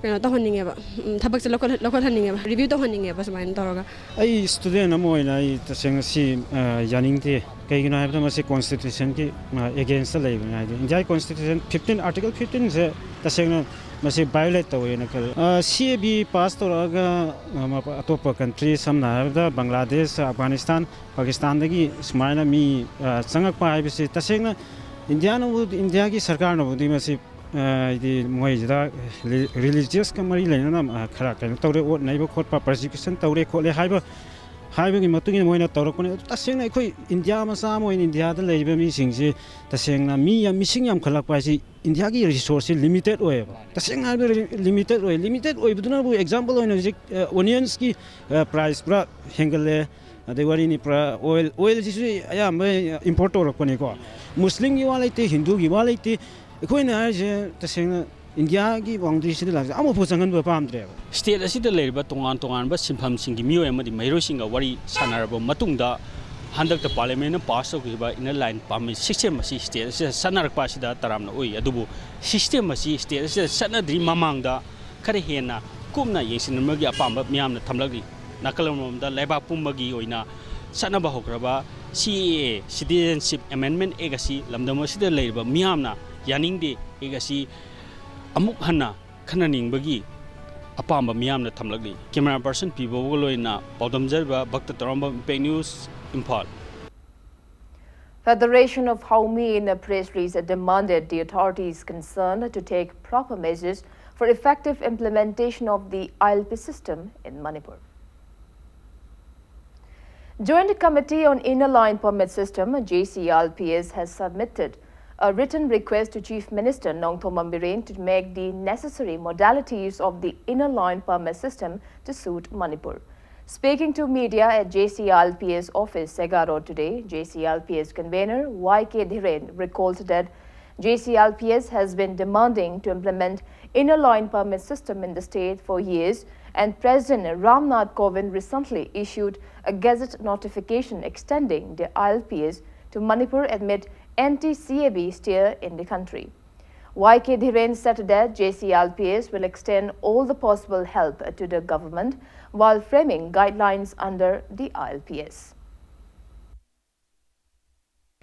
ꯀꯩꯅꯣ ꯇꯧꯍꯟꯅꯤꯡꯉꯦꯕ, ꯎꯝ, ꯊꯕꯛꯁꯦ ꯂꯧꯈꯠ- ꯂꯧꯈꯠꯍꯟꯅꯤꯡꯉꯦꯕ, ꯔꯤꯚ꯭ꯌꯨ ꯇꯧꯍꯟꯅꯤꯡꯉꯦꯕ ꯁꯨꯃꯥꯏꯅ ꯇꯧꯔꯒ꯫ ꯑꯩ ꯁ꯭ꯇꯨꯗꯦꯟꯠ ꯑꯃ ꯑꯣꯏꯅ ꯑꯩ ꯇꯁꯦꯡꯅ ꯁꯤ, ꯑ, ꯌꯥꯅꯤꯡꯗꯦ꯫ ꯀꯩꯒꯤꯅꯣ ꯍꯥꯏꯕꯗ ꯃꯁꯤ ꯀꯣꯟꯁꯇꯤꯇ꯭ꯌꯨꯁꯟꯒꯤ, ꯑ, ꯑꯦꯒꯦꯟꯁꯇ ꯂꯩꯕꯅꯤ꯫ ꯍꯥꯏꯗꯤ ꯏꯟꯗꯤꯌꯥꯒꯤ ꯀꯣꯟꯁꯇꯤꯇ꯭ꯌꯨꯁꯟ ꯐꯤꯐꯇꯤꯟ, ꯑꯥꯔꯇꯤꯀꯜ ꯐꯤꯐꯇꯤꯟꯁꯦ ꯇꯁꯦꯡꯅ ꯃꯁꯤ ꯚꯥꯏꯑꯣꯂꯦꯠ ꯇꯧꯋꯦꯅ ꯈꯜꯂꯤ꯫ ꯑ, ꯁꯤ ꯑꯦ ꯕꯤ ꯄꯥꯁ ꯇꯧꯔꯛꯑꯒ, ꯑ, ꯃꯄ- ꯑꯇꯣꯞꯄ ꯀꯟꯇ꯭ꯔꯤ, ꯁꯝꯅ ꯍꯥꯏꯔꯕꯗ ꯕꯪꯒ꯭ꯂꯥꯗꯦꯁ, ꯑꯐꯒꯥꯅꯤꯁꯇꯥꯟ, ꯄꯥꯀꯤꯁꯇꯥꯟꯗꯒꯤ ꯁꯨꯃꯥꯏꯅ ꯃꯤ, ꯑ, ꯆꯪꯉꯛꯄ ꯍꯥꯏꯕꯁꯤ ꯇꯁꯦꯡꯅ ꯏꯟꯗꯤꯌꯥꯅꯕꯨ-, ꯏꯟꯗꯤꯌꯥꯒꯤ ꯁꯔꯀꯥꯔꯅꯕꯨꯗꯤ ꯃꯁꯤ ꯍꯥꯏꯗꯤ ꯃꯣꯏꯁꯤꯗ ꯔꯤꯂꯤꯖꯤꯌꯁꯀ ꯃꯔꯤ ꯂꯩꯅꯅ ꯈꯔ ꯀꯩꯅꯣ ꯇꯧꯔꯦ, ꯑꯣꯠ ꯅꯩꯕ ꯈꯣꯠꯄ, ꯄꯔꯁꯤꯀ꯭ꯌꯨꯁꯟ ꯇꯧꯔꯦ ꯈꯣꯠꯂꯦ ꯍꯥꯏꯕ, ꯍꯥꯏꯕꯒꯤ ꯃꯇꯨꯡ ꯏꯟꯅ ꯃꯣꯏꯅ ꯇꯧꯔꯛꯄꯅꯦ꯫ ꯑꯗꯨ ꯇꯁꯦꯡꯅ ꯑꯩꯈꯣꯏ ꯏꯟꯗꯤꯌꯥ ꯃꯆꯥ ꯑꯃ ꯑꯣꯏꯅ ꯏꯟꯗꯤꯌꯥꯗ ꯂꯩꯔꯤꯕ ꯃꯤꯁꯤꯡꯁꯤ ꯇꯁꯦꯡꯅ ꯃꯤ ꯌꯥꯝ, ꯃꯤꯁꯤꯡ ꯌꯥꯝꯈꯠꯂꯛꯄ ꯍꯥꯏꯁꯤ ꯏꯟꯗꯤꯌꯥꯒꯤ ꯔꯤꯁꯣꯔꯁꯁꯤ ꯂꯤꯃꯤꯇꯦꯠ ꯑꯣꯏꯌꯦꯕ꯫ ꯇꯁꯦꯡꯅ ꯍꯥꯏꯔꯕꯗ ꯂꯤꯃꯤꯇꯦꯠ ꯑꯣꯏꯌꯦ꯫ ꯂꯤꯃꯤꯇꯦꯠ ꯑꯣꯏꯕꯗꯨꯅꯕꯨ ꯑꯦꯛꯖꯥꯝꯄꯜ ꯑꯣꯏꯅ ꯍꯧꯖꯤꯛ ꯑꯣꯅꯤꯌꯟꯁꯀꯤ ꯄ꯭ꯔꯥꯏꯁ ꯄꯨꯔꯥ ꯍꯦꯟꯒꯠꯂꯦ꯫ ꯑꯗꯩ ꯋꯥꯔꯤꯅꯤ, ꯄꯨꯔꯥ ꯑꯣꯏꯜ ꯑꯣꯏꯜꯁꯤꯁꯨ ꯑꯌꯥꯝꯕ ꯏꯝꯄꯣꯔꯠ ꯇꯧꯔꯛꯄꯅꯤꯀꯣ꯫ ꯃꯨꯁꯂꯤꯝꯒꯤ ꯋꯥ ꯂꯩꯇꯦ, ꯍꯤꯟꯗꯨꯒꯤ ꯋꯥ ꯂꯩꯇꯦ꯫ ꯑꯩꯈꯣꯏꯅ ꯍꯥꯏꯔꯤꯁꯦ ꯇꯁꯦꯡꯅ ꯏꯟꯗꯤꯌꯥꯒꯤ ꯕꯥꯎꯟꯗꯔꯤꯁꯤꯗ ꯂꯥꯛꯆ ꯑꯃꯐꯥꯎ ꯆꯪꯍꯟꯕ ꯄꯥꯝꯗ꯭ꯔꯦꯕ꯫ ꯁ꯭ꯇꯦꯠ ꯑꯁꯤꯗ ꯂꯩꯔꯤꯕ ꯇꯣꯉꯥꯟ ꯇꯣꯉꯥꯟꯕ ꯁꯤꯟꯐꯝꯁꯤꯡꯒꯤ ꯃꯤꯑꯣꯏ ꯑꯃꯗꯤ ꯃꯍꯩꯔꯣꯏꯁꯤꯡꯒ ꯋꯥꯔꯤ ꯁꯥꯟꯅꯔꯕ ꯃꯇꯨꯡꯗ, ꯍꯟꯗꯛꯇ ꯄꯥꯔꯂꯤꯌꯥꯃꯦꯟꯅ ꯄꯥꯁ ꯇꯧꯈꯤꯕ ꯏꯟꯅꯔ ꯂꯥꯏꯟ ꯄꯥꯔꯃꯤꯠ ꯁꯤꯁꯇꯦꯝ ꯑꯁꯤ ꯁ꯭ꯇꯦꯠ ꯑꯁꯤꯗ ꯆꯠꯅꯔꯛꯄ ꯑꯁꯤꯗ ꯇꯔꯥꯝꯅ ꯑꯣꯛꯏ꯫ ꯑꯗꯨꯕꯨ ꯁꯤꯁꯇꯦꯝ ꯑꯁꯤ ꯁ꯭ꯇꯦꯠ ꯑꯁꯤꯗ ꯆꯠꯅꯗ꯭ꯔꯤ ꯃꯃꯥꯡꯗ ꯈꯔ ꯍꯦꯟꯅ ꯀꯨꯞꯅ ꯌꯦꯡꯁꯤꯟꯅꯕꯒꯤ ꯑꯄꯥꯝꯕ ꯃꯤꯌꯥꯝꯅ ꯊꯝꯂꯛꯂꯤ꯫ ꯅꯥꯀꯜ ꯑꯃꯔꯣꯝꯗ ꯂꯩꯕꯥꯛ ꯄꯨꯝꯕꯒꯤ ꯑꯣꯏꯅ ꯆꯠꯅꯕ ꯍꯧꯈ꯭ꯔꯕ ꯁꯤ ꯑꯦ ꯑꯦ, Citizenship Amendment Act ꯑꯁꯤ ꯂꯝꯗꯝ ꯑꯁꯤꯗ ꯂꯩꯔꯤꯕ ꯃꯤꯌꯥꯝꯅ ꯌꯥꯅꯤꯡꯗꯦ꯫ ꯑꯦꯛ ꯑꯁꯤ ꯑꯃꯨꯛ ꯍꯟꯅ ꯈꯟꯅꯅꯤꯡꯕꯒꯤ ꯑꯄꯥꯝꯕ ꯃꯤꯌꯥꯝꯅ ꯊꯝꯂꯛꯂꯤ꯫ ꯀꯦꯃꯦꯔꯥ ꯄꯔꯁꯟ ꯄꯤ ꯕꯣꯕꯒ ꯂꯣꯏꯅꯅ ꯄꯥꯎꯗꯝꯖꯔꯤꯕ Bhakta Tarambam, Impact News, Imphal. Federation of Haomi in a press release demanded the authorities concerned to take proper measures for effective implementation of the I L P system in Manipur. Joint Committee on Inner Line Permit System, J C I L P S, has submitted a written request to Chief Minister Nongthombam Biren to make the necessary modalities of the Inner Line Permit System to suit Manipur. Speaking to media at J C I L P S office, Sega Road today, J C I L P S convener Y K Dhiren recalled that J C I L P S has been demanding to implement Inner Line Permit system in the state for years, and President Ram Nath Kovind recently issued a gazette notification extending the I L P S to Manipur amid anti-C A B stir in the country. Y K Dhiren said that J C I L P S will extend all the possible help to the government while framing guidelines under the I L P S.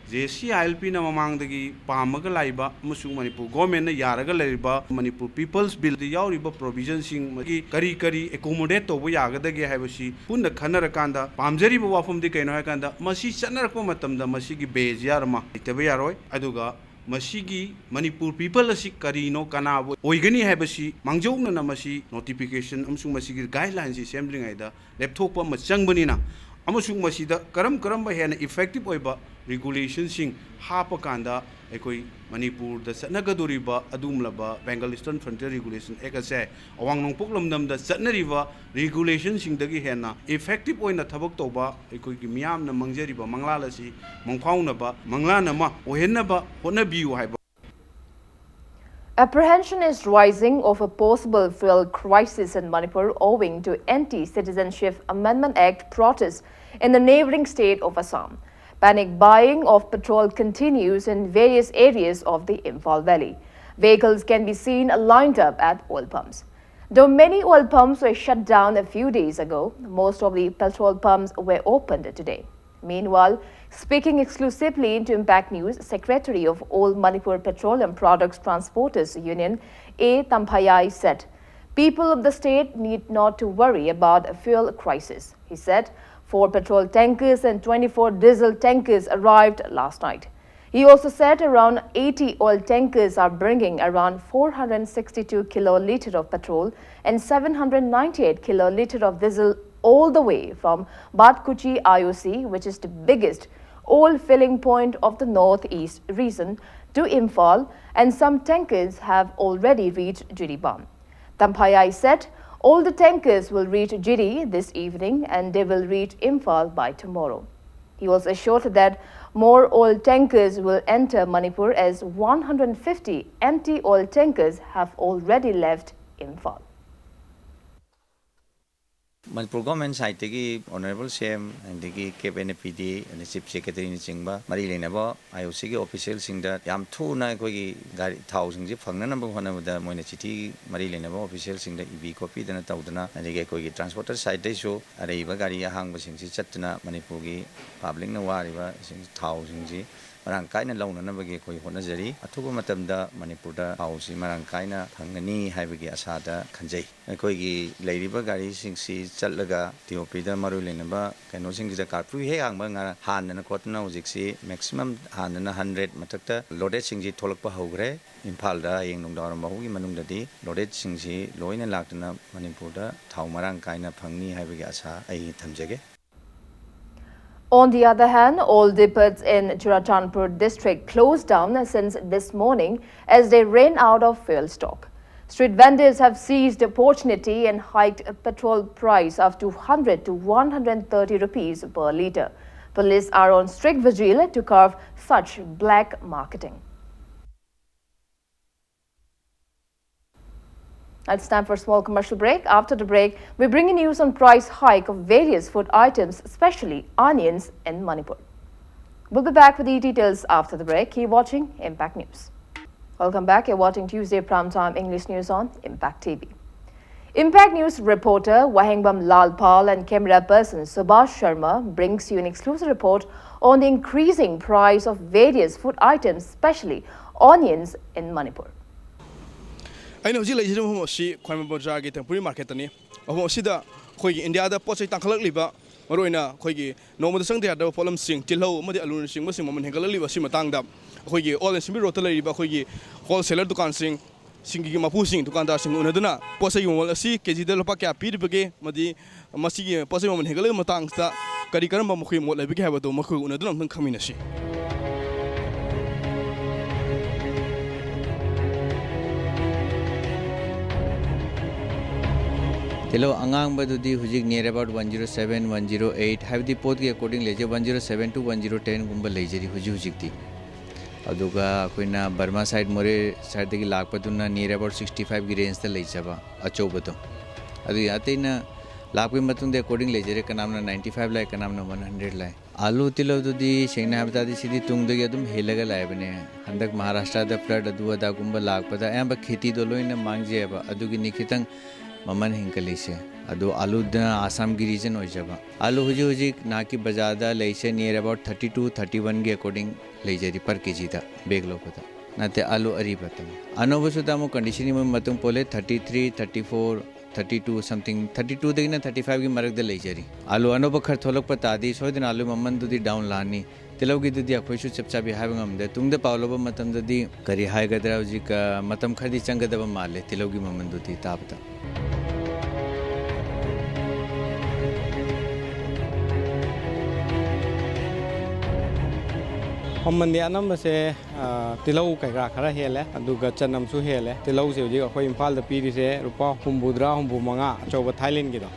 J C I L ꯄꯤꯅ ꯃꯃꯥꯡꯗꯒꯤ ꯄꯥꯝꯃꯒ ꯂꯥꯛꯏꯕ ꯑꯃꯁꯨꯡ ꯃꯅꯤꯄꯨꯔ ꯒꯣꯔꯃꯦꯟꯅ ꯌꯥꯔꯒ ꯂꯩꯔꯤꯕ Manipur peoples build ꯌꯥꯎꯔꯤꯕ ꯄ꯭ꯔꯣꯚꯤꯖꯟꯁꯤꯡ ꯀꯔꯤ ꯀꯔꯤ ꯑꯦꯀꯣꯃꯣꯗꯦꯠ ꯇꯧꯕ ꯌꯥꯒꯗꯒꯦ ꯍꯥꯏꯕꯁꯤ ꯄꯨꯟꯅ ꯈꯟꯅꯔꯀꯥꯟꯗ, ꯄꯥꯝꯖꯔꯤꯕ ꯋꯥꯐꯝꯗꯤ ꯀꯩꯅꯣ ꯍꯥꯏꯀꯥꯟꯗ, ꯃꯁꯤ ꯆꯠꯅꯔꯛꯄ ꯃꯇꯝꯗ ꯃꯁꯤꯒꯤ ꯕꯦꯖꯤꯌꯥꯔ ꯑꯃ ꯂꯩꯇꯕ ꯌꯥꯔꯣꯏ꯫ ꯑꯗꯨꯒ ꯃꯁꯤꯒꯤ ꯃꯅꯤꯄꯨꯔ ꯄꯤꯄꯜ ꯑꯁꯤ ꯀꯔꯤꯅꯣ, ꯀꯅꯥꯕꯨ ꯑꯣꯏꯒꯅꯤ ꯍꯥꯏꯕꯁꯤ ꯃꯥꯡꯖꯧꯅꯅ ꯃꯁꯤ ꯅꯣꯇꯤꯐꯤꯀꯦꯁꯟ ꯑꯃꯁꯨꯡ ꯃꯁꯤꯒꯤ ꯒꯥꯏꯗꯂꯥꯏꯟꯁꯤ ꯁꯦꯝꯗ꯭ꯔꯤꯉꯩꯗ ꯂꯦꯞꯊꯣꯛꯄ ꯑꯃ ꯆꯪꯕꯅꯤꯅ, ꯑꯃꯁꯨꯡ ꯃꯁꯤꯗ ꯀꯔꯝ ꯀꯔꯝꯕ ꯍꯦꯟꯅ effective ꯑꯣꯏꯕ regulationꯁꯤꯡ ꯍꯥꯞꯄꯀꯥꯟꯗ ꯑꯩꯈꯣꯏ ꯃꯅꯤꯄꯨꯔꯗ ꯆꯠꯅꯒꯗꯧꯔꯤꯕ ꯑꯗꯨꯒꯨꯝꯂꯕ Bengal Eastern Frontier Regulation Act ꯑꯁꯦ ꯑꯋꯥꯡ ꯅꯣꯡꯄꯣꯛ ꯂꯝꯗꯝꯗ ꯆꯠꯅꯔꯤꯕ regulationꯁꯤꯡꯗꯒꯤ ꯍꯦꯟꯅ effective ꯑꯣꯏꯅ ꯊꯕꯛ ꯇꯧꯕ, ꯑꯩꯈꯣꯏꯒꯤ ꯃꯤꯌꯥꯝꯅ ꯃꯪꯖꯔꯤꯕ ꯃꯪꯂꯥꯟ ꯑꯁꯤ ꯃꯪꯐꯥꯎꯅꯕ ꯃꯪꯂꯥꯟ ꯑꯃ ꯑꯣꯏꯍꯟꯅꯕ ꯍꯣꯠꯅꯕꯤꯌꯨ ꯍꯥꯏꯕ꯫ Apprehension is rising of a possible fuel crisis in Manipur owing to Anti-Citizenship Amendment Act protests in the neighbouring state of Assam. Panic buying of petrol continues in various areas of the Imphal Valley. Vehicles can be seen lined up at oil pumps. Though many oil pumps were shut down a few days ago, most of the petrol pumps were opened today. Meanwhile, speaking exclusively to Impact News, Secretary of All Manipur Petroleum Products Transporters Union, A Tamphayai, said people of the state need not to worry about a fuel crisis. He said four petrol tankers and twenty-four diesel tankers arrived last night. He also said around eighty oil tankers are bringing around four hundred sixty-two kiloliter of petrol and seven hundred ninety-eight kiloliter of diesel all the way from Batkuchi I O C, which is the biggest oil filling point of the northeast region, to Imphal, and some tankers have already reached Jiribam. Tamphayai said all the tankers will reach Jiri this evening and they will reach Imphal by tomorrow. He was assured that more oil tankers will enter Manipur as one hundred fifty empty oil tankers have already left Imphal. Manipur government ꯁꯥꯏꯠꯇꯒꯤ honourable ꯁꯤ M, ꯑꯗꯒꯤ ꯀꯦꯞ N A ꯄꯤ ꯗꯤ, ꯑꯗꯩ chief ꯁꯦꯀ꯭ꯔꯦꯇꯔꯤꯅꯆꯤꯡꯕ ꯃꯔꯤ ꯂꯩꯅꯕ I O ꯁꯤꯒꯤ ꯑꯣꯐꯤꯁꯤꯌꯦꯜꯁꯤꯡꯗ ꯌꯥꯝ ꯊꯨꯅ ꯑꯩꯈꯣꯏꯒꯤ ꯒꯥꯔꯤ ꯊꯥꯎꯁꯤꯡꯁꯤ ꯐꯪꯅꯅꯕ ꯍꯣꯠꯅꯕꯗ ꯃꯣꯏꯅ ꯆꯤꯊꯤ ꯃꯔꯤ ꯂꯩꯅꯕ ꯑꯣꯐꯤꯁꯤꯌꯦꯜꯁꯤꯡꯗ ꯏꯕꯤ ꯈꯣꯠꯄꯤꯗꯅ ꯇꯧꯗꯅ, ꯑꯗꯒꯤ ꯑꯩꯈꯣꯏꯒꯤ ꯇ꯭ꯔꯥꯟꯁꯄꯣꯔꯇꯔ ꯁꯥꯏꯠꯇꯩꯁꯨ ꯑꯔꯩꯕ ꯒꯥꯔꯤ ꯑꯍꯥꯡꯕꯁꯤꯡꯁꯤ ꯆꯠꯇꯅ ꯃꯅꯤꯄꯨꯔꯒꯤ ꯄꯥꯕ꯭ꯂꯤꯛꯅ ꯋꯥꯔꯤꯕꯁꯤꯡ ꯊꯥꯎꯁꯤꯡꯁꯤ ꯃꯔꯥꯡ ꯀꯥꯏꯅ ꯂꯧꯅꯅꯕꯒꯤ ꯑꯩꯈꯣꯏ ꯍꯣꯠꯅꯖꯔꯤ꯫ ꯑꯊꯨꯕ ꯃꯇꯝꯗ ꯃꯅꯤꯄꯨꯔꯗ ꯊꯥꯎꯁꯤ ꯃꯔꯥꯡ ꯀꯥꯏꯅ ꯐꯪꯒꯅꯤ ꯍꯥꯏꯕꯒꯤ ꯑꯁꯥꯗ ꯈꯟꯖꯩ꯫ ꯑꯩꯈꯣꯏꯒꯤ ꯂꯩꯔꯤꯕ ꯒꯥꯔꯤꯁꯤꯡꯁꯤ ꯆꯠꯂꯒ ꯇꯤ ꯑꯣ ꯄꯤꯗ ꯃꯔꯨ ꯂꯩꯅꯕ ꯀꯩꯅꯣꯁꯤꯡꯁꯤꯗ ꯀꯥꯔꯐ꯭ꯌꯨ ꯍꯦꯛ ꯍꯥꯡꯕ ꯉꯔꯥꯡ ꯍꯥꯟꯗꯅ ꯈꯣꯠꯇꯅ ꯍꯧꯖꯤꯛꯁꯤ ꯃꯦꯛꯁꯤꯃꯝ ꯍꯥꯟꯗꯅ ꯍꯟꯗ꯭ꯔꯦꯠ ꯃꯊꯛꯇ ꯂꯣꯗꯦꯠꯁꯤꯡꯁꯤ ꯊꯣꯛꯂꯛꯄ ꯍꯧꯈ꯭ꯔꯦ꯫ ꯏꯝꯐꯥꯜꯗ ꯍꯌꯦꯡ ꯅꯨꯡꯗꯥꯡꯋꯥꯏꯔꯝ ꯐꯥꯎꯕꯒꯤ ꯃꯅꯨꯡꯗꯗꯤ ꯂꯣꯗꯦꯠꯁꯤꯡꯁꯤ ꯂꯣꯏꯅ ꯂꯥꯛꯇꯨꯅ ꯃꯅꯤꯄꯨꯔꯗ ꯊꯥꯎ ꯃꯔꯥꯡ ꯀꯥꯏꯅ ꯐꯪꯅꯤ ꯍꯥꯏꯕꯒꯤ ꯑꯁꯥ ꯑꯩ ꯊꯝꯖꯒꯦ꯫ On the other hand, all depots in Churachandpur district closed down since this morning as they ran out of fuel stock. Street vendors have seized the opportunity and hiked petrol price up to one hundred to one hundred thirty rupees per litre. Police are on strict vigil to curb such black marketing. It's time for a small commercial break. After the break, we bring you news on price hike of various food items, especially onions in Manipur. We'll be back with the details after the break. Keep watching Impact News. Welcome back. You're watching Tuesday Primetime English News on Impact T V. Impact News reporter Wahengbam Lalpal and camera person Subhash Sharma brings you an exclusive report on the increasing price of various food items, especially onions in Manipur. ꯑꯩꯅ ꯍꯧꯖꯤꯛ ꯂꯩꯖꯔꯤꯕ ꯃꯐꯝ ꯑꯁꯤ ꯈ꯭ꯋꯥꯏꯔꯝꯕꯟ ꯕꯖꯥꯔꯒꯤ temporary marketꯇꯅꯤ꯫ ꯃꯐꯝ ꯑꯁꯤꯗ ꯑꯩꯈꯣꯏꯒꯤ ꯏꯟꯗꯤꯌꯥꯗ ꯄꯣꯠ ꯆꯩ ꯇꯥꯡꯈꯠꯂꯛꯂꯤꯕ, ꯃꯔꯨꯑꯣꯏꯅ ꯑꯩꯈꯣꯏꯒꯤ ꯅꯣꯡꯃꯗ ꯆꯪꯗ ꯌꯥꯗ꯭ꯔꯕ ꯄꯣꯠꯂꯝꯁꯤꯡ, ꯇꯤꯜꯍꯧ ꯑꯃꯗꯤ ꯑꯂꯨꯅꯆꯤꯡꯕꯁꯤꯡ ꯃꯃꯜ ꯍꯦꯟꯒꯠꯂꯛꯂꯤꯕ ꯑꯁꯤ ꯃꯇꯥꯡꯗ ꯑꯩꯈꯣꯏꯒꯤ ꯑꯣꯜ ꯑꯦꯟ ꯁꯤꯝꯕꯤ ꯔꯣꯗꯇ ꯂꯩꯔꯤꯕ ꯑꯩꯈꯣꯏꯒꯤ wholesaler ꯗꯨꯀꯥꯟꯁꯤꯡ, ꯁꯤꯡꯒꯤ ꯃꯄꯨꯁꯤꯡ, ꯗꯨꯀꯥꯟꯗꯥꯔꯁꯤꯡꯒ ꯎꯅꯗꯨꯅ ꯄꯣꯠ ꯆꯩꯒꯤ ꯃꯃꯜ ꯑꯁꯤ ꯀꯦꯖꯤꯗ ꯂꯨꯄꯥ ꯀꯌꯥ ꯄꯤꯔꯤꯕꯒꯦ ꯑꯃꯗꯤ ꯃꯁꯤꯒꯤ ꯄꯣꯠ ꯆꯩ ꯃꯃꯜ ꯍꯦꯟꯒꯠꯂꯛꯄꯒꯤ ꯃꯇꯥꯡꯁꯤꯗ ꯀꯔꯤ ꯀꯔꯝꯕ ꯃꯈꯣꯏꯒꯤ ꯃꯣꯠ ꯂꯩꯕꯒꯦ ꯍꯥꯏꯕꯗꯨ ꯃꯈꯣꯏꯒ ꯎꯅꯗꯨꯅ ꯑꯃꯨꯛꯇꯪ ꯈꯪꯃꯤꯟꯅꯁꯤ꯫ ꯇꯤꯜꯍꯧ ꯑꯉꯥꯡꯕꯗꯨꯗꯤ ꯍꯧꯖꯤꯛ near about one zero seven, one zero eight, ꯍꯥꯏꯕꯗꯤ ꯄꯣꯠꯀꯤ according ꯂꯩꯖꯩ, one zero seven to one zero ten ꯒꯨꯝꯕ ꯂꯩꯖꯔꯤ ꯍꯧꯖꯤꯛ ꯍꯧꯖꯤꯛꯇꯤ꯫ ꯑꯗꯨꯒ ꯑꯩꯈꯣꯏꯅ ꯕꯔꯃꯥ side, ꯃꯣꯔꯦ sideꯇꯒꯤ ꯂꯥꯛꯄꯗꯨꯅ near about sixty five ꯒꯤ rangeꯇ ꯂꯩꯖꯕ ꯑꯆꯧꯕꯗꯣ꯫ ꯑꯗꯨꯒꯤ ꯑꯇꯩꯅ ꯂꯥꯛꯄꯒꯤ ꯃꯇꯨꯡꯗ according ꯂꯩꯖꯔꯦ, ꯀꯅꯥꯝꯅ ninety five ꯂꯥꯛꯑꯦ, ꯀꯅꯥꯝꯅ one hundred ꯂꯥꯛꯑꯦ꯫ ꯑꯥꯂꯨ ꯇꯤꯜꯍꯧꯗꯨꯗꯤ ꯁꯦꯡꯅ ꯍꯥꯏꯕ ꯇꯥꯔꯗꯤ ꯁꯤꯗꯤ ꯇꯨꯡꯗꯒꯤ ꯑꯗꯨꯝ ꯍꯦꯜꯂꯒ ꯂꯥꯛꯑꯕꯅꯦ꯫ ꯍꯟꯗꯛ ꯃꯍꯥꯔꯥꯁꯇ꯭ꯔꯗ flood ꯑꯗꯨ ꯑꯗꯥꯒꯨꯝꯕ ꯂꯥꯛꯄꯗ ꯑꯌꯥꯝꯕ ꯈꯦꯇꯤꯗꯣ ꯂꯣꯏꯅ ꯃꯥꯡꯖꯩꯑꯕ, ꯑꯗꯨꯒꯤꯅꯤ ꯈꯤꯇꯪ ꯃꯃꯜ ꯍꯦꯟꯒꯠꯂꯤꯁꯦ꯫ ꯑꯗꯨ ꯑꯥꯂꯨꯗ ꯑꯁꯥꯝꯒꯤ region ꯑꯣꯏꯖꯕ꯫ ꯑꯥꯂꯨ ꯍꯧꯖꯤꯛ ꯍꯧꯖꯤꯛ ꯅꯍꯥꯛꯀꯤ ꯕꯖꯥꯔꯗ ꯂꯩꯁꯦ near about thirty two, thirty one ꯒꯤ according ꯂꯩꯖꯔꯤ per ꯀꯦꯖꯤꯗ bag ꯂꯧꯕꯗ꯫ ꯅꯠꯇꯦ, ꯑꯥꯂꯨ ꯑꯔꯤꯕꯇꯅꯤ꯫ ꯑꯅꯧꯕꯁꯨ ꯇꯥꯃꯣ conditionꯒꯤ ꯃꯇꯨꯡ ꯄꯣꯜꯂꯦ, thirty three, thirty four, thirty two something, thirty twoꯗꯒꯤꯅ thirty fiveꯒꯤ ꯃꯔꯛꯇ ꯂꯩꯖꯔꯤ꯫ ꯑꯥꯂꯨ ꯑꯅꯧꯕ ꯈꯔ ꯊꯣꯛꯂꯛꯄ ꯇꯥꯔꯗꯤ ꯁꯣꯏꯗꯅ ꯑꯥꯂꯨ ꯃꯃꯜꯗꯨꯗꯤ down ꯂꯥꯛꯑꯅꯤ꯫ ꯇꯤꯜꯍꯧꯒꯤꯗꯨꯗꯤ ꯑꯩꯈꯣꯏꯁꯨ ꯆꯞ ꯆꯥꯕꯤ ꯍꯥꯏꯕ ꯉꯝꯗꯦ꯫ ꯇꯨꯡꯗ ꯄꯥꯎ ꯂꯧꯕ ꯃꯇꯝꯗꯗꯤ ꯀꯔꯤ ꯍꯥꯏꯒꯗ꯭ꯔꯥ, ꯍꯧꯖꯤꯛ, ꯑ, ꯃꯇꯝ ꯈꯔꯗꯤ ꯆꯪꯒꯗꯕ ꯃꯥꯜꯂꯦ ꯇꯤꯜꯍꯧꯒꯤ ꯃꯃꯜꯗꯨꯗꯤ ꯇꯥꯕꯗ꯫ ꯃꯃꯜꯗꯤ ꯑꯅꯝꯕꯁꯦ, ꯑ, ꯇꯤꯜꯍꯧ ꯀꯩꯀꯥ ꯈꯔ ꯍꯦꯜꯂꯦ, ꯑꯗꯨꯒ ꯆꯅꯝꯁꯨ ꯍꯦꯜꯂꯦ꯫ ꯇꯤꯜꯍꯧꯁꯦ ꯍꯧꯖꯤꯛ ꯑꯩꯈꯣꯏ ꯏꯝꯐꯥꯜꯗ ꯄꯤꯔꯤꯁꯦ ꯂꯨꯄꯥ ꯍꯨꯝꯐꯨꯇꯔꯥ, ꯍꯨꯝꯐꯨ ꯃꯉꯥ, ꯑꯆꯧꯕ ꯊꯥꯏꯂꯦꯟꯒꯤꯗꯣ,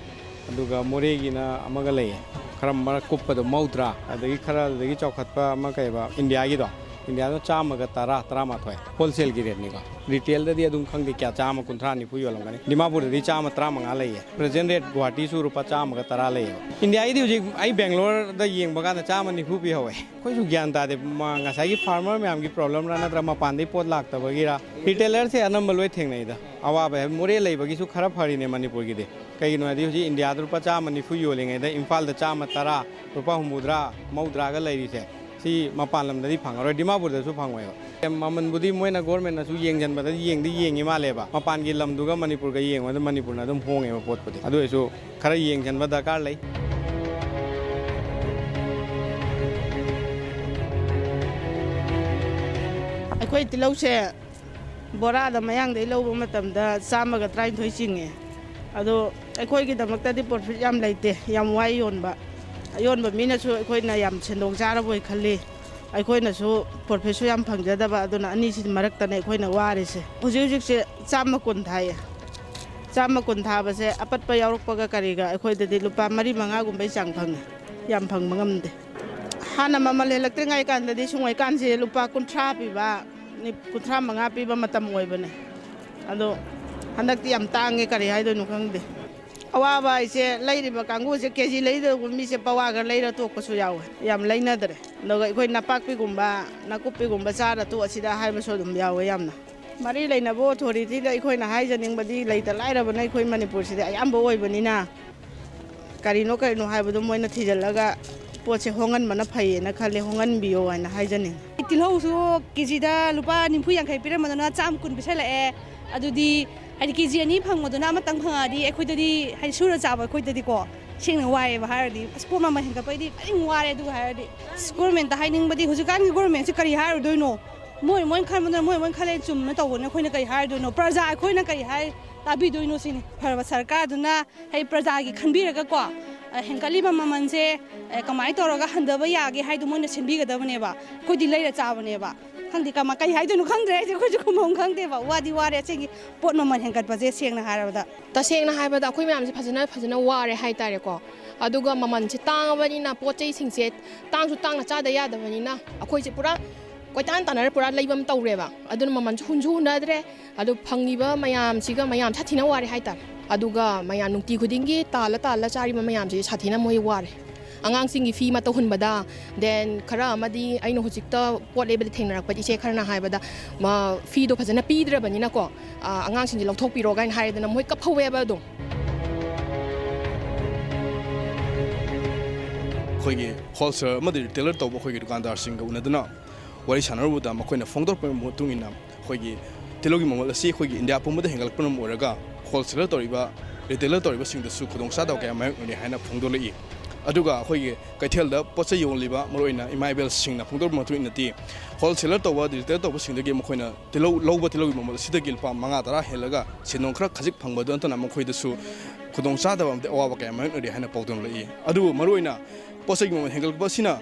ꯑꯗꯨꯒ ꯃꯣꯔꯦꯒꯤꯅ ꯑꯃꯒ ꯂꯩꯌꯦ, ꯈꯔ ꯃꯔꯛ ꯀꯨꯞꯄꯗꯣ, ꯃꯧꯗ꯭ꯔꯥ, ꯑꯗꯒꯤ ꯈꯔ ꯑꯗꯨꯗꯒꯤ ꯆꯥꯎꯈꯠꯄ ꯑꯃ ꯀꯩꯕ, ꯏꯟꯗꯤꯌꯥꯒꯤꯗꯣ, ꯏꯟꯗꯤꯌꯥꯗꯣ ꯆꯥꯝꯃꯒ ꯇꯔꯥ, ꯇꯔꯥꯃꯥꯊꯣꯏ, ꯍꯣꯜꯁꯦꯜꯒꯤ ꯔꯦꯠꯅꯤꯀꯣ꯫ ꯔꯤꯇꯦꯜꯗꯗꯤ ꯑꯗꯨꯝ ꯈꯪꯗꯦ ꯀꯌꯥ, ꯆꯥꯝꯃ ꯀꯨꯟꯊ꯭ꯔꯥ, ꯅꯤꯐꯨ ꯌꯣꯜꯂꯝꯒꯅꯤ꯫ ꯗꯤꯃꯥꯄꯨꯔꯗꯗꯤ ꯆꯥꯝꯃ ꯇꯔꯥꯃꯉꯥ ꯂꯩꯌꯦ꯫ ꯄ꯭ꯔꯦꯖꯦꯟ ꯔꯦꯠ ꯒꯨꯍꯥꯇꯤꯁꯨ ꯂꯨꯄꯥ ꯆꯥꯝꯃꯒ ꯇꯔꯥ ꯂꯩꯌꯦꯕ꯫ ꯏꯟꯗꯤꯌꯥꯒꯤꯗꯤ ꯍꯧꯖꯤꯛ ꯑꯩ ꯕꯦꯡꯒ꯭ꯂꯣꯔꯗ ꯌꯦꯡꯕ ꯀꯥꯟꯗ ꯆꯥꯝꯃ ꯅꯤꯐꯨ ꯄꯤꯍꯧꯋꯦ꯫ ꯑꯩꯈꯣꯏꯁꯨ ꯒ꯭ꯌꯥꯟ ꯇꯥꯗꯦ, ꯃ-, ꯉꯁꯥꯏꯒꯤ ꯐꯥꯔꯃꯔ ꯃꯌꯥꯝꯒꯤ ꯄ꯭ꯔꯣꯕ꯭ꯂꯦꯝꯔꯥ ꯅꯠꯇ꯭ꯔꯒ ꯃꯄꯥꯟꯗꯩ ꯄꯣꯠ ꯂꯥꯛꯇꯕꯒꯤꯔꯥ? ꯔꯤꯇꯦꯂꯔꯁꯦ ꯑꯅꯝꯕ ꯂꯣꯏ ꯊꯦꯡꯅꯩꯗ꯫ ꯑꯋꯥꯕ ꯍꯥꯏ, ꯃꯣꯔꯦ ꯂꯩꯕꯒꯤꯁꯨ ꯈꯔ ꯐꯔꯤꯅꯦ ꯃꯅꯤꯄꯨꯔꯒꯤꯗꯤ꯫ ꯀꯩꯒꯤꯅꯣ ꯍꯥꯏꯗꯤ ꯍꯧꯖꯤꯛ ꯏꯟꯗꯤꯌꯥꯗ ꯂꯨꯄꯥ ꯆꯥꯝꯃ ꯅꯤꯐꯨ ꯌꯣꯜꯂꯤꯉꯩꯗ ꯏꯝꯐꯥꯜꯗ ꯆꯥꯝꯃ ꯇꯔꯥ, ꯂꯨꯄꯥ ꯍꯨꯝꯐꯨꯇꯔꯥ, ꯃꯧꯗ꯭ꯔꯥꯒ ꯂꯩꯔꯤꯁꯦ, ꯁꯤ ꯃꯄꯥꯟ ꯂꯝꯗꯗꯤ ꯐꯪꯉꯔꯣꯏ, ꯗꯤꯃꯥꯄꯨꯔꯗꯁꯨ ꯐꯪꯉꯣꯏꯕ꯫ ꯃꯃꯜꯕꯨꯗꯤ ꯃꯣꯏꯅ ꯒꯣꯔꯃꯦꯟꯅꯁꯨ ꯌꯦꯡꯁꯤꯟꯕꯗꯗꯤ ꯌꯦꯡꯗꯤ ꯌꯦꯡꯉꯤ ꯃꯥꯜꯂꯦꯕ, ꯃꯄꯥꯟꯒꯤ ꯂꯝꯗꯨꯒ ꯃꯅꯤꯄꯨꯔꯒ ꯌꯦꯡꯕꯗ ꯃꯅꯤꯄꯨꯔꯅ ꯑꯗꯨꯝ ꯍꯣꯡꯉꯦꯕ ꯄꯣꯠꯄꯨꯗꯤ꯫ ꯑꯗꯨ ꯑꯣꯏꯔꯁꯨ ꯈꯔ ꯌꯦꯡꯁꯤꯟꯕ ꯗꯔꯀꯥꯔ ꯂꯩ꯫ ꯑꯩꯈꯣꯏ ꯇꯤꯜꯍꯧꯁꯦ ꯕꯣꯔꯥꯗ ꯃꯌꯥꯡꯗꯩ ꯂꯧꯕ ꯃꯇꯝꯗ ꯆꯥꯝꯃꯒ ꯇꯔꯥꯅꯤꯊꯣꯏ ꯆꯤꯡꯉꯦ꯫ ꯑꯗꯣ ꯑꯩꯈꯣꯏꯒꯤꯗꯃꯛꯇꯗꯤ ꯄ꯭ꯔꯣꯐꯤꯠ ꯌꯥꯝ ꯂꯩꯇꯦ, ꯌꯥꯝ ꯋꯥꯏ ꯌꯣꯟꯕ꯫ ꯑꯌꯣꯟꯕ ꯃꯤꯅꯁꯨ ꯑꯩꯈꯣꯏꯅ ꯌꯥꯝ ꯁꯦꯟꯗꯣꯡ ꯆꯥꯔꯕꯣꯏ ꯈꯜꯂꯤ, ꯑꯩꯈꯣꯏꯅꯁꯨ ꯄ꯭ꯔꯣꯐꯤꯠꯁꯨ ꯌꯥꯝ ꯐꯪꯖꯗꯕ, ꯑꯗꯨꯅ ꯑꯅꯤꯁꯤ ꯃꯔꯛꯇꯅꯦ ꯑꯩꯈꯣꯏꯅ ꯋꯥꯔꯤꯁꯦ꯫ ꯍꯧꯖꯤꯛ ꯍꯧꯖꯤꯛꯁꯦ ꯆꯥꯝꯃ ꯀꯨꯟ ꯊꯥꯏꯌꯦ꯫ ꯆꯥꯝꯃ ꯀꯨꯟ ꯊꯥꯕꯁꯦ ꯑꯄꯠꯄ ꯌꯥꯎꯔꯛꯄꯒ ꯀꯔꯤꯒ ꯑꯩꯈꯣꯏꯗꯗꯤ ꯂꯨꯄꯥ ꯃꯔꯤ ꯃꯉꯥꯒꯨꯝꯕꯩ ꯆꯥꯡ ꯐꯪꯉꯦ, ꯌꯥꯝ ꯐꯪꯕ ꯉꯝꯗꯦ꯫ ꯍꯥꯟꯅ ꯃꯃꯜ ꯍꯦꯜꯂꯛꯇ꯭ꯔꯤꯉꯩ ꯀꯥꯟꯗꯗꯤ ꯁꯨꯡꯉꯩꯀꯥꯟꯁꯦ ꯂꯨꯄꯥ ꯀꯨꯟꯊ꯭ꯔꯥ ꯄꯤꯕ, ꯅꯤ-, ꯀꯨꯟꯊ꯭ꯔꯥ ꯃꯉꯥ ꯄꯤꯕ ꯃꯇꯝ ꯑꯣꯏꯕꯅꯦ꯫ ꯑꯗꯣ ꯍꯟꯗꯛꯇꯤ ꯌꯥꯝ ꯇꯥꯡꯉꯦ, ꯀꯔꯤ ꯍꯥꯏꯗꯣꯏꯅꯣ ꯈꯪꯗꯦ꯫ ꯑꯋꯥꯕ ꯍꯥꯏꯁꯦ ꯂꯩꯔꯤꯕ ꯀꯥꯡꯕꯨꯁꯦ ꯀꯦ ꯖꯤ ꯂꯩꯗꯧꯕ ꯃꯤꯁꯦ ꯄꯋꯥꯒ ꯂꯩꯔ ꯇꯣꯛꯄꯁꯨ ꯌꯥꯎꯋꯦ, ꯌꯥꯝ ꯂꯩꯅꯗ꯭ꯔꯦ꯫ ꯑꯗꯨꯒ ꯑꯩꯈꯣꯏ ꯅꯄꯥꯛꯄꯤꯒꯨꯝꯕ, ꯅꯥꯀꯨꯞꯄꯤꯒꯨꯝꯕ ꯆꯥꯔ ꯇꯣꯛꯑꯁꯤꯗ ꯍꯥꯏꯕꯁꯨ ꯑꯗꯨꯝ ꯌꯥꯎꯋꯦ ꯌꯥꯝꯅ꯫ ꯃꯔꯤ ꯂꯩꯅꯕ ꯑꯣꯊꯣꯔꯤꯇꯤꯗ ꯑꯩꯈꯣꯏꯅ ꯍꯥꯏꯖꯅꯤꯡꯕꯗꯤ, ꯂꯩꯇ ꯂꯥꯏꯔꯕꯅ ꯑꯩꯈꯣꯏ ꯃꯅꯤꯄꯨꯔꯁꯤꯗꯤ ꯑꯌꯥꯝꯕ ꯑꯣꯏꯕꯅꯤꯅ, ꯀꯔꯤꯅꯣ ꯀꯔꯤꯅꯣ ꯍꯥꯏꯕꯗꯣ ꯃꯣꯏꯅ ꯊꯤꯖꯤꯜꯂꯒ ꯄꯣꯠꯁꯦ ꯍꯣꯡꯍꯟꯕꯅ ꯐꯩꯌꯦꯅ ꯈꯜꯂꯦ, ꯍꯣꯡꯍꯟꯕꯤꯌꯣ ꯍꯥꯏꯅ ꯍꯥꯏꯖꯅꯤꯡꯉꯤ꯫ ꯇꯤꯜꯍꯧꯁꯨ ꯀꯦ ꯖꯤꯗ ꯂꯨꯄꯥ ꯅꯤꯐꯨ ꯌꯥꯡꯈꯩ ꯄꯤꯔꯝꯕꯗꯨꯅ ꯆꯥꯝꯃ ꯀꯨꯟ ꯄꯤꯁꯜꯂꯛꯑꯦ꯫ ꯑꯗꯨꯗꯤ ꯍꯥꯏꯗꯤ ꯀꯦ ꯖꯤ ꯑꯅꯤ ꯐꯪꯕꯗꯨꯅ ꯑꯃꯇꯪ ꯐꯪꯉꯛꯑꯗꯤ ꯑꯩꯈꯣꯏꯗꯗꯤ, ꯍꯥꯏꯗꯤ ꯁꯨꯔ ꯆꯥꯕ ꯑꯩꯈꯣꯏꯗꯗꯤꯀꯣ, ꯁꯦꯡꯅ ꯋꯥꯏꯑꯦꯕ ꯍꯥꯏꯔꯗꯤ꯫ ꯑꯁ, ꯄꯣꯠ ꯃꯃꯜ ꯍꯦꯟꯒꯠꯄꯩꯗꯤ ꯐꯖꯅ ꯋꯥꯔꯦ꯫ ꯑꯗꯨꯒ ꯍꯥꯏꯔꯗꯤ ꯑꯁ, ꯒꯣꯔꯃꯦꯟꯇ ꯍꯥꯏꯅꯤꯡꯕꯗꯤ, ꯍꯧꯖꯤꯛꯀꯥꯟꯒꯤ ꯒꯣꯔꯃꯦꯟꯁꯦ ꯀꯔꯤ ꯍꯥꯏꯔꯨꯗꯣꯏꯅꯣ? ꯃꯣꯏ ꯃꯣꯏꯅ ꯈꯟꯕꯗꯨꯅ ꯃꯣꯏ ꯃꯣꯏꯅ ꯈꯜꯂꯦ, ꯆꯨꯝꯅ ꯇꯧꯕꯅꯦ, ꯑꯩꯈꯣꯏꯅ ꯀꯔꯤ ꯍꯥꯏꯔꯨꯗꯣꯏꯅꯣ? ꯄ꯭ꯔꯖꯥ ꯑꯩꯈꯣꯏꯅ ꯀꯔꯤ ꯍꯥꯏ ꯇꯥꯕꯤꯗꯣꯏꯅꯣ ꯁꯤꯅꯤ꯫ ꯐꯔꯕ ꯁꯔꯀꯥꯔꯗꯨꯅ ꯍꯥꯏꯗꯤ ꯄ꯭ꯔꯖꯥꯒꯤ ꯈꯟꯕꯤꯔꯒꯀꯣ, ꯍꯦꯟꯒꯠꯂꯤꯕ ꯃꯃꯜꯁꯦ ꯀꯃꯥꯏꯅ ꯇꯧꯔꯒ ꯍꯟꯊꯕ ꯌꯥꯒꯦ ꯍꯥꯏꯗꯣ ꯃꯣꯏꯅ ꯁꯤꯟꯕꯤꯒꯗꯕꯅꯦꯕ꯫ ꯑꯩꯈꯣꯏꯗꯤ ꯂꯩꯔ ꯆꯥꯕꯅꯦꯕ꯫ ꯈꯪꯗꯦ, ꯀꯃꯥꯏ ꯀꯩ ꯍꯥꯏꯗꯣꯏꯅꯣ ꯈꯪꯗ꯭ꯔꯦ꯫ ꯑꯩꯁꯦ ꯑꯩꯈꯣꯏꯁꯨ ꯈꯨꯝꯐꯝ ꯈꯪꯗꯦꯕ꯫ ꯋꯥꯗꯤ ꯋꯥꯔꯦ꯫ ꯑꯁꯤꯒꯤ ꯄꯣꯠ ꯃꯃꯜ ꯍꯦꯟꯒꯠꯄꯁꯦ ꯁꯦꯡꯅ ꯍꯥꯏꯔꯕꯗ, ꯇꯁꯦꯡꯅ ꯍꯥꯏꯕꯗ ꯑꯩꯈꯣꯏ ꯃꯌꯥꯝꯁꯦ ꯐꯖꯅ ꯐꯖꯅ ꯋꯥꯔꯦ ꯍꯥꯏꯇꯥꯔꯦꯀꯣ꯫ ꯑꯗꯨꯒ ꯃꯃꯜꯁꯦ ꯇꯥꯡꯉꯕꯅꯤꯅ, ꯄꯣꯠ ꯆꯩꯁꯤꯡꯁꯦ ꯇꯥꯡꯁꯨ ꯇꯥꯡꯅ ꯆꯥꯗ ꯌꯥꯗꯕꯅꯤꯅ, ꯑꯩꯈꯣꯏꯁꯦ ꯄꯨꯔꯥ ꯀꯣꯏꯇꯥꯟ ꯇꯥꯟꯅꯔ ꯄꯨꯔꯥ ꯂꯩꯕ ꯑꯃ ꯇꯧꯔꯦꯕ꯫ ꯑꯗꯨꯅ ꯃꯃꯜꯁꯨ ꯍꯨꯟꯁꯨ ꯍꯨꯟꯅꯗ꯭ꯔꯦ꯫ ꯑꯗꯨ ꯐꯪꯉꯤꯕ ꯃꯌꯥꯝꯁꯤꯒ ꯃꯌꯥꯝ ꯁꯥꯊꯤꯅ ꯋꯥꯔꯦ ꯍꯥꯏꯇꯥꯔꯦ꯫ ꯑꯗꯨꯒ ꯃꯌꯥꯝ ꯅꯨꯡꯇꯤ ꯈꯨꯗꯤꯡꯒꯤ ꯇꯥꯜꯂ ꯇꯥꯜꯂ ꯆꯥꯔꯤꯕ ꯃꯌꯥꯝꯁꯤ ꯁꯥꯊꯤꯅ ꯃꯣꯏ ꯋꯥꯔꯦ꯫ ꯑꯉꯥꯡꯁꯤꯡꯒꯤ ꯐꯤ ꯃꯇꯧ ꯍꯨꯟꯕꯗ, then ꯈꯔ ꯑꯃꯗꯤ ꯑꯩꯅ ꯍꯧꯖꯤꯛꯇ ꯄꯣꯠ ꯂꯩꯕꯗ ꯊꯦꯡꯅꯔꯛꯄꯗ, ꯏꯆꯦ ꯈꯔꯅ ꯍꯥꯏꯕꯗ, ꯃ-, ꯐꯤꯗꯣ ꯐꯖꯅ ꯄꯤꯗ꯭ꯔꯕꯅꯤꯅꯀꯣ, ꯑ, ꯑꯉꯥꯡꯁꯤꯡꯁꯦ ꯂꯧꯊꯣꯛꯄꯤꯔꯣ ꯀꯥꯏꯅ ꯍꯥꯏꯔꯦꯗꯅ, ꯃꯣꯏ ꯀꯞꯍꯧꯋꯦꯕ ꯑꯗꯨꯝ꯫ ꯑꯩꯈꯣꯏꯒꯤ ꯍꯣꯜꯁꯦꯂꯔ ꯑꯃꯗꯤ ꯔꯤꯇꯦꯂꯔ ꯇꯧꯕ ꯑꯩꯈꯣꯏꯒꯤ ꯗꯨꯀꯥꯟꯗꯥꯔꯁꯤꯡꯒ ꯎꯅꯗꯨꯅ ꯋꯥꯔꯤ ꯁꯥꯟꯅꯔꯨꯕꯗ, ꯃꯈꯣꯏꯅ ꯐꯣꯡꯗꯣꯔꯛꯄꯒꯤ ꯃꯇꯨꯡ ꯏꯟꯅ, ꯑꯩꯈꯣꯏꯒꯤ ꯇꯤꯜꯍꯧꯒꯤ ꯃꯃꯜ ꯑꯁꯤ ꯑꯩꯈꯣꯏꯒꯤ ꯏꯟꯗꯤꯌꯥ ꯄꯨꯝꯕꯗ ꯍꯦꯟꯒꯠꯂꯛꯄꯅ ꯃꯔꯝ ꯑꯣꯏꯔꯒ ꯍꯣꯜꯁꯦꯂꯔ ꯇꯧꯔꯤꯕ, ꯔꯤꯇꯦꯂꯔ ꯇꯧꯔꯤꯕꯁꯤꯡꯗꯁꯨ ꯈꯨꯗꯣꯡꯆꯥꯗꯕ ꯀꯌꯥ ꯃꯥꯌꯣꯛꯅꯔꯤ ꯍꯥꯏꯅ ꯐꯣꯡꯗꯣꯛꯂꯛꯏ꯫ ꯑꯗꯨꯒ ꯑꯩꯈꯣꯏꯒꯤ ꯀꯩꯊꯦꯜꯗ ꯄꯣꯠ ꯆꯩ ꯌꯣꯜꯂꯤꯕ, ꯃꯔꯨꯑꯣꯏꯅ ꯏꯃꯥ ꯏꯕꯦꯜꯁꯤꯡꯅ ꯐꯣꯡꯗꯣꯔꯛꯄ ꯃꯇꯨꯡ ꯏꯟꯅꯗꯤ, ꯍꯣꯜꯁꯦꯂꯔ ꯇꯧꯕ, ꯔꯤꯇꯦꯂꯔ ꯇꯧꯕꯁꯤꯡꯗꯒꯤ ꯃꯈꯣꯏꯅ ꯇꯤꯜꯍꯧ ꯂꯧꯕ ꯇꯤꯜꯍꯧꯒꯤ ꯃꯃꯜ ꯑꯁꯤꯗꯒꯤ ꯂꯨꯄꯥ ꯃꯉꯥ ꯇꯔꯥ ꯍꯦꯜꯂꯒ ꯁꯦꯟꯗꯣꯡ ꯈꯔ ꯈꯖꯤꯛ ꯐꯪꯕꯗꯨ ꯅꯠꯇꯅ ꯃꯈꯣꯏꯗꯁꯨ ꯈꯨꯗꯣꯡꯆꯥꯗꯕ ꯑꯃꯗꯤ ꯑꯋꯥꯕ ꯀꯌꯥ ꯃꯥꯌꯣꯛꯅꯔꯤ ꯍꯥꯏꯅ ꯄꯥꯎꯗꯝꯂꯛꯏ꯫ ꯑꯗꯨꯕꯨ ꯃꯔꯨꯑꯣꯏꯅ ꯄꯣꯠ ꯆꯩꯒꯤ ꯃꯃꯜ ꯍꯦꯟꯒꯠꯂꯛꯄ ꯑꯁꯤꯅ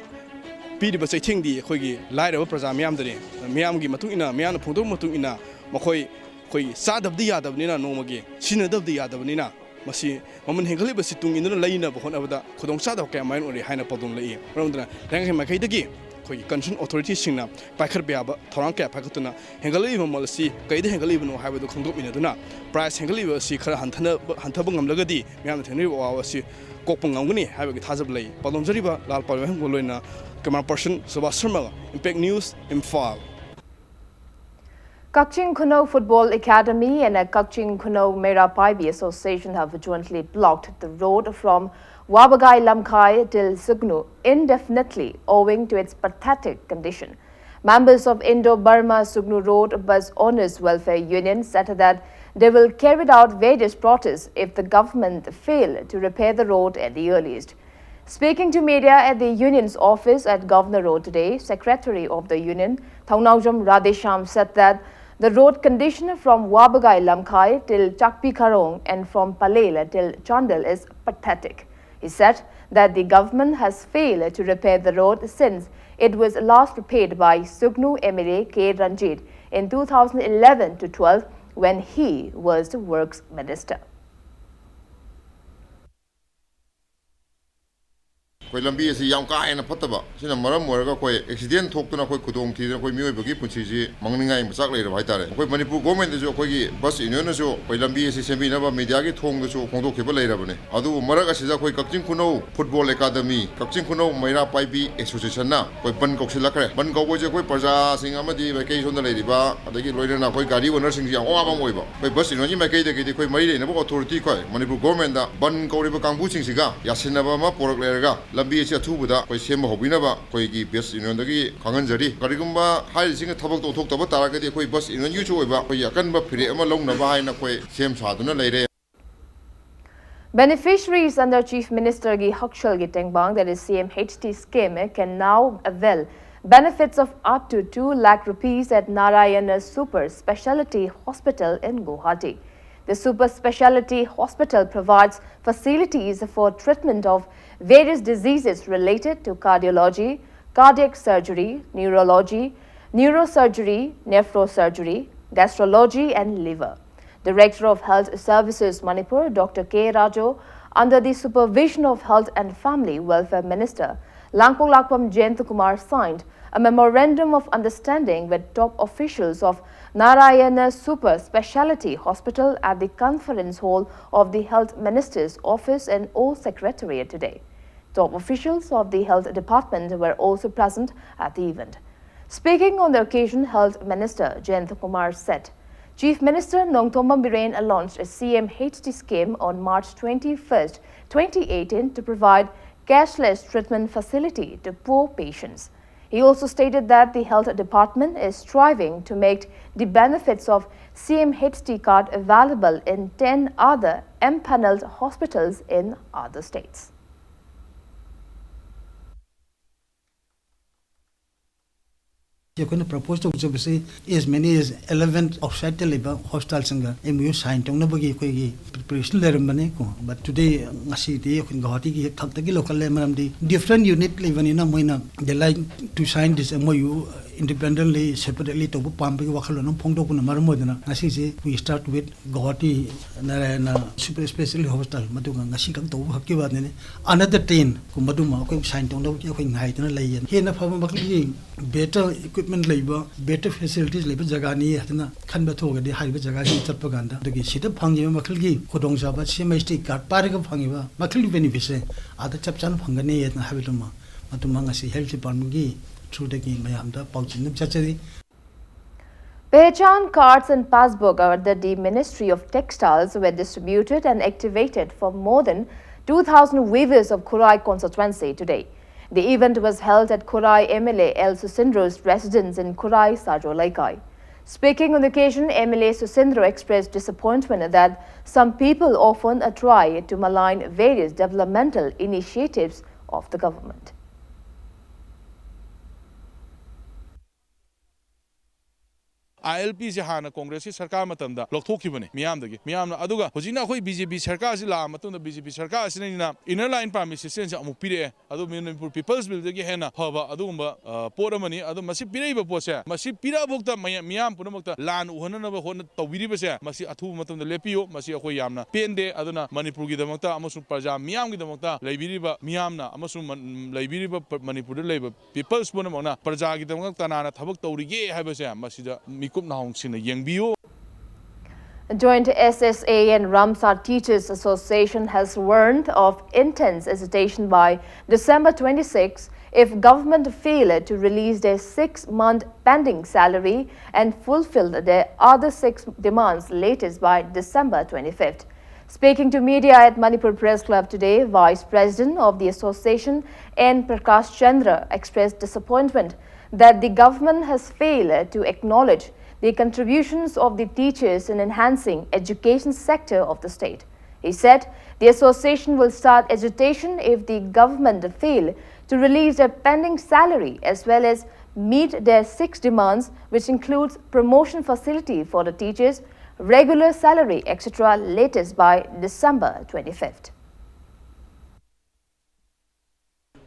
ꯄꯤꯔꯤꯕ ꯆꯩꯊꯦꯡꯗꯤ ꯑꯩꯈꯣꯏꯒꯤ ꯂꯥꯏꯔꯕ ꯄ꯭ꯔꯖꯥ ꯃꯤꯌꯥꯝꯗꯅꯤ꯫ ꯃꯤꯌꯥꯝꯒꯤ ꯃꯇꯨꯡ ꯏꯟꯅ, ꯃꯤꯌꯥꯝꯅ ꯐꯣꯡꯗꯣꯛꯄ ꯃꯇꯨꯡ ꯏꯟꯅ, ꯃꯈꯣꯏ ꯑꯩꯈꯣꯏꯒꯤ ꯆꯥꯗꯕꯗꯤ ꯌꯥꯗꯕꯅꯤꯅ, ꯅꯣꯡꯃꯒꯤ ꯁꯤꯖꯤꯟꯅꯗꯕꯗꯤ ꯌꯥꯗꯕꯅꯤꯅ, ꯃꯁꯤ ꯃꯃꯜ ꯍꯦꯟꯒꯠꯂꯤꯕꯁꯤ ꯇꯨꯡ ꯏꯟꯗꯨꯅ ꯂꯩꯅꯕ ꯍꯣꯠꯅꯕꯗ ꯈꯨꯗꯣꯡꯆꯥꯗꯕ ꯀꯌꯥ ꯃꯥꯌꯣꯛꯅꯔꯤ ꯍꯥꯏꯅ ꯄꯥꯎꯗꯝꯂꯛꯏ꯫ ꯃꯔꯝ ꯑꯗꯨꯅ ꯂꯩꯉꯥꯛꯀꯤ ꯃꯥꯏꯀꯩꯗꯒꯤ ꯑꯩꯈꯣꯏꯒꯤ ꯀꯟꯁꯔꯟ ꯑꯣꯊꯣꯔꯤꯇꯤꯁꯤꯡꯅ ꯄꯥꯏꯈꯠꯄ ꯌꯥꯕ ꯊꯧꯔꯥꯡ ꯀꯌꯥ ꯄꯥꯏꯈꯠꯇꯨꯅ ꯍꯦꯟꯒꯠꯂꯛꯂꯤꯕ ꯃꯃꯜ ꯑꯁꯤ ꯀꯩꯗ ꯍꯦꯟꯒꯠꯂꯛꯂꯤꯕꯅꯣ ꯍꯥꯏꯕꯗꯨ ꯈꯪꯗꯣꯛꯃꯤꯟꯅꯗꯨꯅ, ꯄ꯭ꯔꯥꯏꯁ ꯍꯦꯟꯒꯠꯂꯤꯕ ꯑꯁꯤ ꯈꯔ ꯍꯟꯊꯅꯕ, ꯍꯟꯊꯕ ꯉꯝꯂꯒꯗꯤ ꯃꯤꯌꯥꯝꯅ ꯊꯦꯡꯅꯔꯤꯕ ꯑꯋꯥꯕ ꯑꯁꯤ ꯀꯣꯛꯄ ꯉꯝꯒꯅꯤ ꯍꯥꯏꯕꯒꯤ ꯊꯥꯖꯕ ꯂꯩ꯫ ꯄꯥꯎꯗꯝꯖꯔꯤꯕ ꯂꯥꯜ ꯄꯥꯜꯋꯥꯏꯍꯦꯟꯒ ꯂꯣꯏꯅ camera person Subhas ꯁꯔꯃꯒ, Impact News, Imphal꯫ Kakching Khunou Football Academy and a Kakching Khunou Meira Paibi Association have jointly blocked the road from Wabagai Lamkhai till Sugnu indefinitely owing to its pathetic condition. Members of Indo-Burma Sugnu Road Bus Owners Welfare Union said that they will carry out various protests if the government fail to repair the road at the earliest. Speaking to media at the union's office at Governor Road today, Secretary of the Union, Thongnaojam Radheshyam, said that the road condition from Wabagai Lamkhai till Chakpi Kharong and from Palela till Chandel is pathetic. He said that the government has failed to repair the road since it was last repaired by Sugnu M L A K Ranjit in two thousand eleven to twelve, when he was the works minister. ꯑꯩꯈꯣꯏ ꯂꯝꯕꯤ ꯑꯁꯤ ꯌꯥꯝ ꯀꯥ ꯍꯦꯟꯅ ꯐꯠꯇꯕ ꯁꯤꯅ ꯃꯔꯝ ꯑꯣꯏꯔꯒ ꯑꯩꯈꯣꯏ ꯑꯦꯛꯁꯤꯗꯦꯟ ꯊꯣꯛꯇꯨꯅ ꯑꯩꯈꯣꯏ ꯈꯨꯗꯣꯡ ꯊꯤꯗꯅ ꯑꯩꯈꯣꯏ ꯃꯤꯑꯣꯏꯕꯒꯤ ꯄꯨꯟꯁꯤꯁꯤ ꯃꯥꯡꯅꯤꯡꯉꯥꯏ ꯃꯆꯥꯛ ꯂꯩꯔꯕ ꯍꯥꯏꯇꯥꯔꯦ꯫ ꯑꯩꯈꯣꯏ ꯃꯅꯤꯄꯨꯔ ꯒꯣꯔꯃꯦꯟꯗꯁꯨ ꯑꯩꯈꯣꯏꯒꯤ ꯕꯁ ꯌꯨꯅꯤꯌꯟꯅꯁꯨ ꯑꯩꯈꯣꯏ ꯂꯝꯕꯤ ꯑꯁꯤ ꯁꯦꯝꯕꯤꯅꯕ ꯃꯤꯗꯤꯌꯥꯒꯤ ꯊꯣꯡꯗꯁꯨ ꯐꯣꯡꯗꯣꯛꯈꯤꯕ ꯂꯩꯔꯕꯅꯤ꯫ ꯑꯗꯨꯕꯨ ꯃꯔꯛ ꯑꯁꯤꯗ ꯑꯩꯈꯣꯏ ꯀꯛꯆꯤꯡ ꯈꯨꯅꯧ ꯐꯨꯠꯕꯣꯜ ꯑꯦꯀꯥꯗꯃꯤ, ꯀꯛꯆꯤꯡ ꯈꯨꯅꯧ ꯃꯩꯔꯥ ꯄꯥꯏꯕꯤ ꯑꯦꯁꯣꯁꯤꯌꯦꯁꯟꯅ ꯑꯩꯈꯣꯏ ꯕꯟ ꯀꯧꯁꯤꯜꯂꯛꯈ꯭ꯔꯦ꯫ ꯕꯟ ꯀꯧꯕꯁꯦ ꯑꯩꯈꯣꯏ ꯄ꯭ꯔꯖꯥꯁꯤꯡ ꯑꯃꯗꯤ ꯃꯥꯏꯀꯩ ꯁꯣꯝꯗ ꯂꯩꯔꯤꯕ ꯑꯗꯒꯤ ꯂꯣꯏꯅꯅ ꯑꯩꯈꯣꯏ ꯒꯥꯔꯤ ꯑꯣꯅꯔꯁꯤꯡꯁꯤ ꯌꯥꯝ ꯑꯋꯥꯕ ꯑꯃ ꯑꯣꯏꯕ꯫ ꯑꯩꯈꯣꯏ ꯕꯁ ꯌꯨꯅꯤꯌꯟꯒꯤ ꯃꯥꯏꯀꯩꯗꯒꯤꯗꯤ ꯑꯩꯈꯣꯏ ꯃꯔꯤ ꯂꯩꯅꯕ ꯑꯣꯊꯣꯔꯤꯇꯤ ꯑꯩꯈꯣꯏ ꯃꯅꯤꯄꯨꯔ ꯒꯣꯔꯃꯦꯟꯗ ꯕꯟ ꯀꯧꯔꯤꯕ ꯀꯥꯡꯕꯨꯁꯤꯡꯁꯤꯒ ꯌꯥꯁꯤꯟꯅꯕ ꯑꯃ ꯄꯨꯔꯛꯂꯦꯔꯒ ꯂꯝꯕꯤ ꯑꯁꯤ ꯑꯊꯨꯕꯗ ꯑꯩꯈꯣꯏ ꯁꯦꯝꯕ ꯍꯧꯕꯤꯅꯕ ꯑꯩꯈꯣꯏꯒꯤ ꯕꯁ ꯌꯨꯅꯤꯌꯟꯗꯒꯤ ꯈꯪꯍꯟꯖꯔꯤ꯫ ꯀꯔꯤꯒꯨꯝꯕ ꯍꯥꯏꯔꯤꯁꯤꯡꯅ ꯊꯕꯛꯇꯣ ꯑꯣꯟꯊꯣꯛꯇꯕ ꯇꯥꯔꯒꯗꯤ ꯑꯩꯈꯣꯏ ꯕꯁ ꯌꯨꯅꯤꯌꯟꯒꯤꯁꯨ ꯑꯣꯏꯕ ꯑꯩꯈꯣꯏꯒꯤ ꯑꯀꯟꯕ ꯐꯤꯔꯦꯞ ꯑꯃ ꯂꯧꯅꯕ ꯍꯥꯏꯅ ꯑꯩꯈꯣꯏ ꯁꯦꯝ ꯁꯥꯗꯨꯅ ꯂꯩꯔꯦ꯫ Beneficiaries under Chief Ministerꯒꯤ ꯍꯛꯁꯦꯜꯒꯤ ꯇꯦꯡꯕꯥꯡ, that is C M H T scheme, can now avail benefits of up to two lakh rupees at Narayana Super Speciality Hospital in Guwahati. The Super Speciality Hospital provides facilities for treatment of various diseases related to cardiology, cardiac surgery, neurology, neurosurgery, nephrosurgery, gastrology, and liver. Director of Health Services Manipur, Doctor K Rajo, under the supervision of Health and Family Welfare Minister Langpong Lakpam Jayantakumar, signed a memorandum of understanding with top officials of Narayana Super Speciality Hospital at the conference hall of the Health Minister's office in Old Secretariat today. Top officials of the Health Department were also present at the event. Speaking on the occasion, Health Minister Jayantakumar said, Chief Minister Nongthombam Biren launched a C M H T scheme on March twenty-first, twenty eighteen to provide cashless treatment facility to poor patients. He also stated that the Health Department is striving to make the benefits of C M H T card available in ten other empaneled hospitals in other states. ꯑꯩꯈꯣꯏꯅ propose ꯇꯧꯖꯕꯁꯤ as many as eleven ꯑꯥꯎꯠꯁꯥꯏꯗꯇ ꯂꯩꯕ ꯍꯣꯁꯄꯤꯇꯥꯜꯁꯤꯡꯒ M O U sign ꯇꯧꯅꯕꯒꯤ ꯑꯩꯈꯣꯏꯒꯤ preparation ꯂꯩꯔꯝꯕꯅꯤ ꯀꯣ꯫ But today, ꯉꯁꯤꯗꯤ ꯑꯩꯈꯣꯏ ꯒꯧꯍꯥꯇꯤꯒꯤ ꯍꯦꯛ ꯊꯛꯇꯒꯤ ꯂꯧꯈꯠꯂꯦ, ꯃꯔꯝꯗꯤ different unit ꯂꯩꯕꯅꯤꯅ ꯃꯣꯏꯅ they like to sign this M O U independently, separately ꯇꯧꯕ ꯄꯥꯝꯕꯒꯤ ꯋꯥꯈꯜꯂꯣꯟ ꯑꯃ ꯐꯣꯡꯗꯣꯛꯄꯅ ꯃꯔꯝ ꯑꯣꯏꯗꯨꯅ ꯉꯁꯤꯁꯦ we start with Guwahati Narayana super speciality hospital, ꯃꯗꯨꯒ ꯉꯁꯤ ꯈꯛ ꯇꯧꯕ ꯈꯛꯀꯤ ꯋꯥꯅꯤꯅꯦ꯫ Another ten ꯀꯨꯝꯕꯗꯨꯃ ꯑꯩꯈꯣꯏ ꯁꯥꯏꯟ ꯇꯧꯅꯕꯒꯤ ꯑꯩꯈꯣꯏ ꯉꯥꯏꯗꯨꯅ ꯂꯩꯌꯦ꯫ ꯍꯦꯟꯅ ꯐꯕ ꯃꯈꯜꯒꯤ better equipment ꯂꯩꯕ, better facilities ꯂꯩꯕ ꯖꯒꯥꯅꯤ ꯍꯥꯏꯗꯅ ꯈꯟꯕ ꯊꯣꯛꯑꯒꯗꯤ ꯍꯥꯏꯔꯤꯕ ꯖꯒꯥꯁꯤ ꯆꯠꯄ ꯀꯥꯟꯗ ꯑꯗꯨꯒꯤ ꯁꯤꯗ ꯐꯪꯉꯤꯕ ꯃꯈꯜꯒꯤ ꯈꯨꯗꯣꯡꯆꯥꯕ, C M H T card ꯄꯥꯏꯔꯒ ꯐꯪꯉꯤꯕ ꯃꯈꯜꯒꯤ benefitꯁꯦ ꯑꯥꯗ ꯆꯞ ꯆꯥꯅ ꯐꯪꯒꯅꯤ ꯍꯥꯏꯅ ꯍꯥꯏꯕꯗꯨꯃ, ꯃꯗꯨꯃ ꯉꯁꯤ health departmentꯀꯤ throughꯗꯒꯤ ꯃꯌꯥꯝꯗ ꯄꯥꯎ ꯆꯦꯟꯅꯕ ꯆꯠꯆꯔꯤ꯫ Pehchan cards and passbook under the Ministry of Textiles were distributed and activated for more than two thousand weavers of Khurai constituency today. The event was held at Khurai M L A L Susindro's residence in Khurai, Sajo Leikai. Speaking on the occasion, M L A Susindro expressed disappointment that some people often try to malign various developmental initiatives of the government. I L Pꯁꯦ ꯍꯥꯟꯅ ꯀꯣꯡꯒ꯭ꯔꯦꯁꯀꯤ ꯁꯔꯀꯥꯔ ꯃꯇꯝꯗ ꯂꯧꯊꯣꯛꯈꯤꯕꯅꯤ ꯃꯤꯌꯥꯝꯗꯒꯤ꯫ ꯃꯤꯌꯥꯝꯅ, ꯑꯗꯨꯒ ꯍꯧꯖꯤꯛꯅ ꯑꯩꯈꯣꯏ B J P ꯁꯔꯀꯥꯔꯁꯤ ꯂꯥꯛꯑ ꯃꯇꯨꯡꯗ B J P ꯁꯔꯀꯥꯔ ꯑꯁꯤꯅ inner line permit systemꯁꯦ ꯑꯃꯨꯛ ꯄꯤꯔꯛꯑꯦ꯫ ꯑꯗꯨ ꯃꯅꯤꯄꯨꯔ People's Billꯗꯒꯤ ꯍꯦꯟꯅ ꯐꯕ ꯑꯗꯨꯒꯨꯝꯕ, ꯑ, ꯄꯣꯠ ꯑꯃꯅꯤ꯫ ꯑꯗꯣ ꯃꯁꯤ ꯄꯤꯔꯛꯏꯕ ꯄꯣꯠꯁꯦ, ꯃꯁꯤ ꯄꯤꯔꯛꯑꯐꯥꯎꯗ ꯃꯌꯥꯝ, ꯃꯤꯌꯥꯝ ꯄꯨꯝꯅꯃꯛꯇ ꯂꯥꯟ ꯎꯍꯟꯅꯅꯕ ꯍꯣꯠꯅ-, ꯇꯧꯕꯤꯔꯤꯕꯁꯦ, ꯃꯁꯤ ꯑꯊꯨꯕ ꯃꯇꯝꯗ ꯂꯦꯞꯄꯤꯌꯨ꯫ ꯃꯁꯤ ꯑꯩꯈꯣꯏ ꯌꯥꯝꯅ ꯄꯦꯟꯗꯦ꯫ ꯑꯗꯨꯅ ꯃꯅꯤꯄꯨꯔꯒꯤꯗꯃꯛꯇ ꯑꯃꯁꯨꯡ ꯄ꯭ꯔꯖꯥ ꯃꯤꯌꯥꯝꯒꯤꯗꯃꯛꯇ ꯂꯩꯕꯤꯔꯤꯕ ꯃꯤꯌꯥꯝꯅ ꯑꯃꯁꯨꯡ ꯃꯟ-, ꯂꯩꯕꯤꯔꯤꯕ ꯄ-, ꯃꯅꯤꯄꯨꯔꯗ ꯂꯩꯕ People's ꯄꯨꯝꯅꯃꯛꯅ ꯄ꯭ꯔꯖꯥꯒꯤꯗꯃꯛ ꯀꯅꯥꯅ ꯊꯕꯛ ꯇꯧꯔꯤꯒꯦ ꯍꯥꯏꯕꯁꯦ ꯃꯁꯤꯗ ꯃꯤꯀꯨꯞ ꯅꯥꯍꯣꯡꯁꯤꯡꯅ ꯌꯦꯡꯕꯤꯌꯨ꯫ Joint S S A and Ramsar Teachers Association has warned of intense agitation by December twenty-six if government fail to release their six-month pending salary and fulfill their other six demands latest by December twenty-fifth. Speaking to media at Manipur Press Club today, Vice President of the association, N Prakash Chandra, expressed disappointment that the government has failed to acknowledge the contributions of the teachers in enhancing education sector of the state. He said the association will start agitation if the government fail to release their pending salary as well as meet their six demands, which includes promotion facility for the teachers, regular salary, et cetera, latest by December twenty-fifth.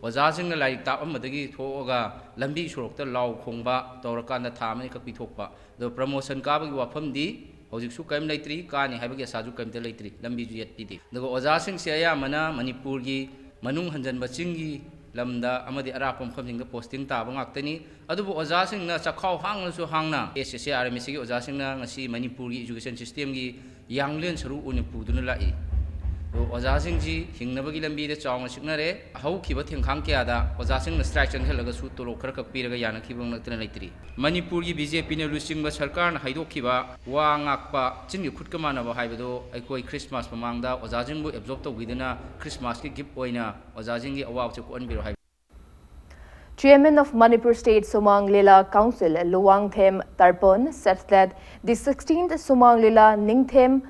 ꯑꯣꯖꯥꯁꯤꯡꯅ ꯂꯥꯏꯔꯤꯛ ꯇꯥꯛꯑꯝꯕꯗꯒꯤ ꯊꯣꯛꯑꯒ ꯂꯝꯕꯤ ꯁꯣꯔꯣꯛꯇ ꯂꯥꯎ ꯈꯣꯡꯕ ꯇꯧꯔꯀꯥꯟꯗ ꯊꯥ ꯑꯃꯅꯤ ꯈꯛ ꯄꯤꯊꯣꯛꯄ꯫ ꯑꯗꯣ ꯄ꯭ꯔꯃꯣꯁꯟ ꯀꯥꯕꯒꯤ ꯋꯥꯐꯝꯗꯤ ꯍꯧꯖꯤꯛꯁꯨ ꯀꯔꯤꯝ ꯂꯩꯇ꯭ꯔꯤ, ꯀꯥꯅꯤ ꯍꯥꯏꯕꯒꯤ ꯑꯁꯥꯁꯨ ꯀꯔꯤꯝꯇ ꯂꯩꯇ꯭ꯔꯤ, ꯂꯝꯕꯤꯁꯨ ꯌꯦꯠꯄꯤꯗꯦ꯫ ꯑꯗꯨꯒ ꯑꯣꯖꯥꯁꯤꯡꯁꯦ ꯑꯌꯥꯝꯕꯅ ꯃꯅꯤꯄꯨꯔꯒꯤ ꯃꯅꯨꯡ ꯍꯟꯖꯟꯕ ꯆꯤꯡꯒꯤ ꯂꯝꯗ ꯑꯃꯗꯤ ꯑꯔꯥꯞꯄ ꯃꯐꯝꯁꯤꯡꯗ ꯄꯣꯁꯇꯤꯡ ꯇꯥꯕ ꯉꯥꯛꯇꯅꯤ꯫ ꯑꯗꯨꯕꯨ ꯑꯣꯖꯥꯁꯤꯡꯅ ꯆꯈꯥꯎ ꯍꯥꯡꯂꯁꯨ ꯍꯥꯡꯅ ꯑꯦꯁ ꯑꯦꯁ ꯑꯦ ꯑꯥꯔ ꯑꯦꯝ ꯑꯦꯁ ꯁꯤꯒꯤ ꯑꯣꯖꯥꯁꯤꯡꯅ ꯉꯁꯤ ꯃꯅꯤꯄꯨꯔꯒꯤ ꯏꯖꯨꯀꯦꯁꯟ ꯁꯤꯁꯇꯦꯝꯒꯤ ꯌꯥꯡꯂꯦꯟ ꯁꯔꯨ ꯑꯣꯏꯅ ꯄꯨꯗꯨꯅ ꯂꯥꯛꯏ꯫ ꯑꯗꯣ ꯑꯣꯖꯥꯁꯤꯡꯁꯤ ꯍꯤꯡꯅꯕꯒꯤ ꯂꯝꯕꯤꯗ ꯆꯥꯎꯅ ꯁꯤꯡꯅꯔꯦ꯫ ꯍꯧꯈꯤꯕ ꯊꯦꯡꯈꯥꯡ ꯀꯌꯥꯗ ꯑꯣꯖꯥꯁꯤꯡꯅ ꯁ꯭ꯇ꯭ꯔꯥꯏꯛ ꯆꯪꯁꯤꯜꯂꯒꯁꯨ ꯇꯣꯂꯣꯞ ꯈꯔ ꯈꯛ ꯄꯤꯔꯒ ꯌꯥꯅꯈꯤꯕ ꯅꯠꯇꯅ ꯂꯩꯇ꯭ꯔꯤ꯫ ꯃꯅꯤꯄꯨꯔꯒꯤ ꯕꯤ ꯖꯦ ꯄꯤꯅ ꯂꯨꯆꯤꯡꯕ ꯁꯔꯀꯥꯔꯅ ꯍꯥꯏꯗꯣꯛꯈꯤꯕ ꯋꯥ ꯉꯥꯛꯄ ꯆꯤꯟꯒꯤ ꯈꯨꯠꯀ ꯃꯥꯟꯅꯕ ꯍꯥꯏꯕꯗꯣ ꯑꯩꯈꯣꯏ ꯈ꯭ꯔꯤꯁꯃꯥꯁ ꯃꯃꯥꯡꯗ ꯑꯣꯖꯥꯁꯤꯡꯕꯨ ꯑꯦꯕꯖꯣꯔꯕ ꯇꯧꯕꯤꯗꯨꯅ ꯈ꯭ꯔꯤꯁꯃꯥꯁꯀꯤ ꯒꯤꯐ ꯑꯣꯏꯅ ꯑꯣꯖꯥꯁꯤꯡꯒꯤ ꯑꯋꯥꯕꯁꯦ ꯀꯣꯛꯍꯟꯕꯤꯔꯣ ꯍꯥꯏꯕ꯫ Chairman of Manipur State Somang Lila Council, Luwangthem Tarpon, said that the sixteenth Somang Lila Ningthem,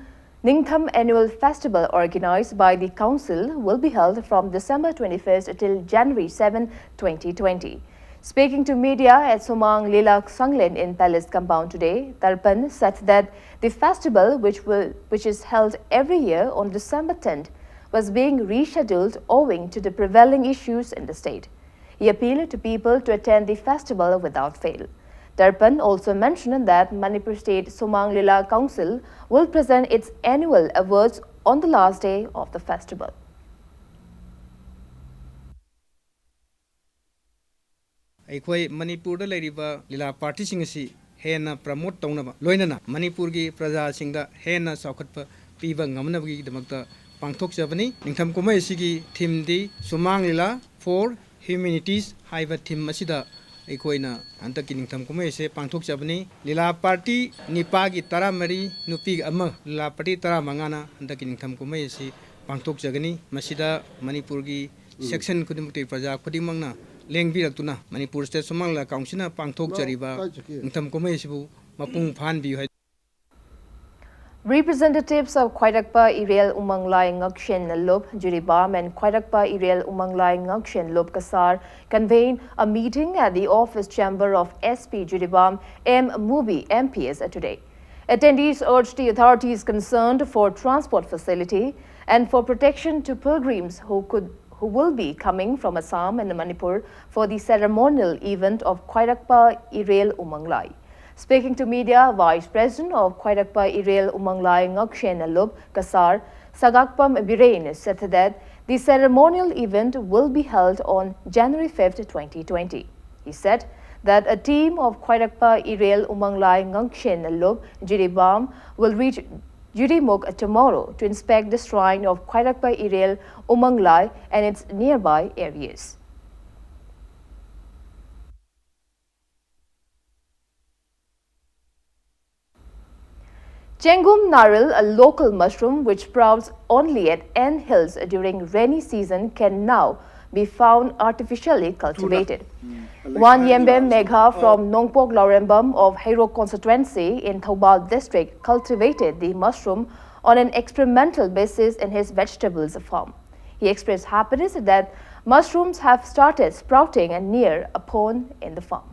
Ningtham Annual Festival organized by the council will be held from December twenty-first till January seventh, twenty twenty. Speaking to media at Somang Lila Sanglen in Palace Compound today, Tarpon said that the festival, which, will, which is held every year on December tenth, was being rescheduled owing to the prevailing issues in the state. He appealed to people to attend the festival without fail. Tarpon also mentioned that Manipur State Somang Lila Council will present its annual awards on the last day of the festival. ꯑꯩꯈꯣꯏ ꯃꯅꯤꯄꯨꯔꯗ ꯂꯩꯔꯤꯕ ꯂꯤꯂꯥ ꯄꯥꯔꯇꯤꯁꯤꯡ ꯑꯁꯤ ꯍꯦꯟꯅ promote ꯇꯧꯅꯕ, ꯂꯣꯏꯅꯅ ꯃꯅꯤꯄꯨꯔꯒꯤ ꯄ꯭ꯔꯖꯥꯁꯤꯡꯗ ꯍꯦꯟꯅ ꯆꯥꯎꯈꯠꯄ ꯄꯤꯕ ꯉꯝꯅꯕꯒꯤꯗꯃꯛꯇ ꯄꯥꯡꯊꯣꯛꯆꯕꯅꯤ꯫ ꯅꯤꯡꯊꯝ ꯀꯨꯝꯍꯩ ꯑꯁꯤꯒꯤ ꯊꯤꯝꯗꯤ ꯁꯨꯃꯥꯡ ꯂꯤꯂꯥ for Humanities ꯍꯥꯏꯕ ꯊꯤꯝ ꯑꯁꯤꯗ ꯑꯩꯈꯣꯏꯅ ꯍꯟꯗꯛꯀꯤ ꯅꯤꯡꯊꯝ ꯀꯨꯝꯍꯩ ꯑꯁꯤ ꯄꯥꯡꯊꯣꯛꯆꯕꯅꯤ꯫ ꯂꯤꯂꯥ ꯄꯥꯔꯇꯤ ꯅꯤꯄꯥꯒꯤ ꯇꯔꯥꯃꯔꯤ, ꯅꯨꯄꯤꯒꯤ ꯑꯃ, ꯂꯤꯂꯥ ꯄꯥꯔꯇꯤ ꯇꯔꯥꯃꯉꯥꯅ ꯍꯟꯗꯛꯀꯤ ꯅꯤꯡꯊꯝ ꯀꯨꯝꯍꯩ ꯑꯁꯤ ꯄꯥꯡꯊꯣꯛꯆꯒꯅꯤ꯫ ꯃꯁꯤꯗ ꯃꯅꯤꯄꯨꯔꯒꯤ ꯁꯦꯛꯁꯟ ꯈꯨꯗꯤꯡꯃꯛꯇꯒꯤ ꯄ꯭ꯔꯖꯥ ꯈꯨꯗꯤꯡꯃꯛꯅ ꯂꯦꯡꯕꯤꯔꯛꯇꯨꯅ ꯃꯅꯤꯄꯨꯔ ꯁ꯭ꯇꯦꯠ ꯁꯨꯃꯥꯡ ꯂꯤꯂꯥ ꯀꯥꯎꯟꯁꯤꯜꯅ ꯄꯥꯡꯊꯣꯛꯆꯔꯤꯕ ꯅꯤꯡꯊꯝ ꯀꯨꯝꯍꯩ ꯑꯁꯤꯕꯨ ꯃꯄꯨꯡ ꯐꯥꯍꯟꯕꯤꯌꯨ ꯍꯥꯏ꯫ Representatives of Khwairaqpa Irel Umanglai Ngakshen Lup Jiribam and Khwairaqpa Irel Umanglai Ngakshen Lup Kasar convened a meeting at the office chamber of S P Jiribam M Mubi M P S today. Attendees urged the authorities concerned for transport facility and for protection to pilgrims who could who will be coming from Assam and Manipur for the ceremonial event of Khwairaqpa Irel Umanglai. Speaking to media, Vice President of Khwairaqpa Irel Umanglai Ngakshen Lup Kasar, Sagakpam Biren, said that the ceremonial event will be held on January fifth, twenty twenty. He said that a team of Khwairaqpa Irel Umanglai Ngakshen Lup Jiribam will reach Jirimuk tomorrow to inspect the shrine of Khwairaqpa Irel Umanglai and its nearby areas. Chengum Naril, a local mushroom which sprouts only at N Hills during rainy season, can now be found artificially cultivated. One Yembem Megha from Nongpok Laurembam of Heirok constituency in Thoubal district cultivated the mushroom on an experimental basis in his vegetables farm. He expressed happiness that mushrooms have started sprouting near a pond in the farm.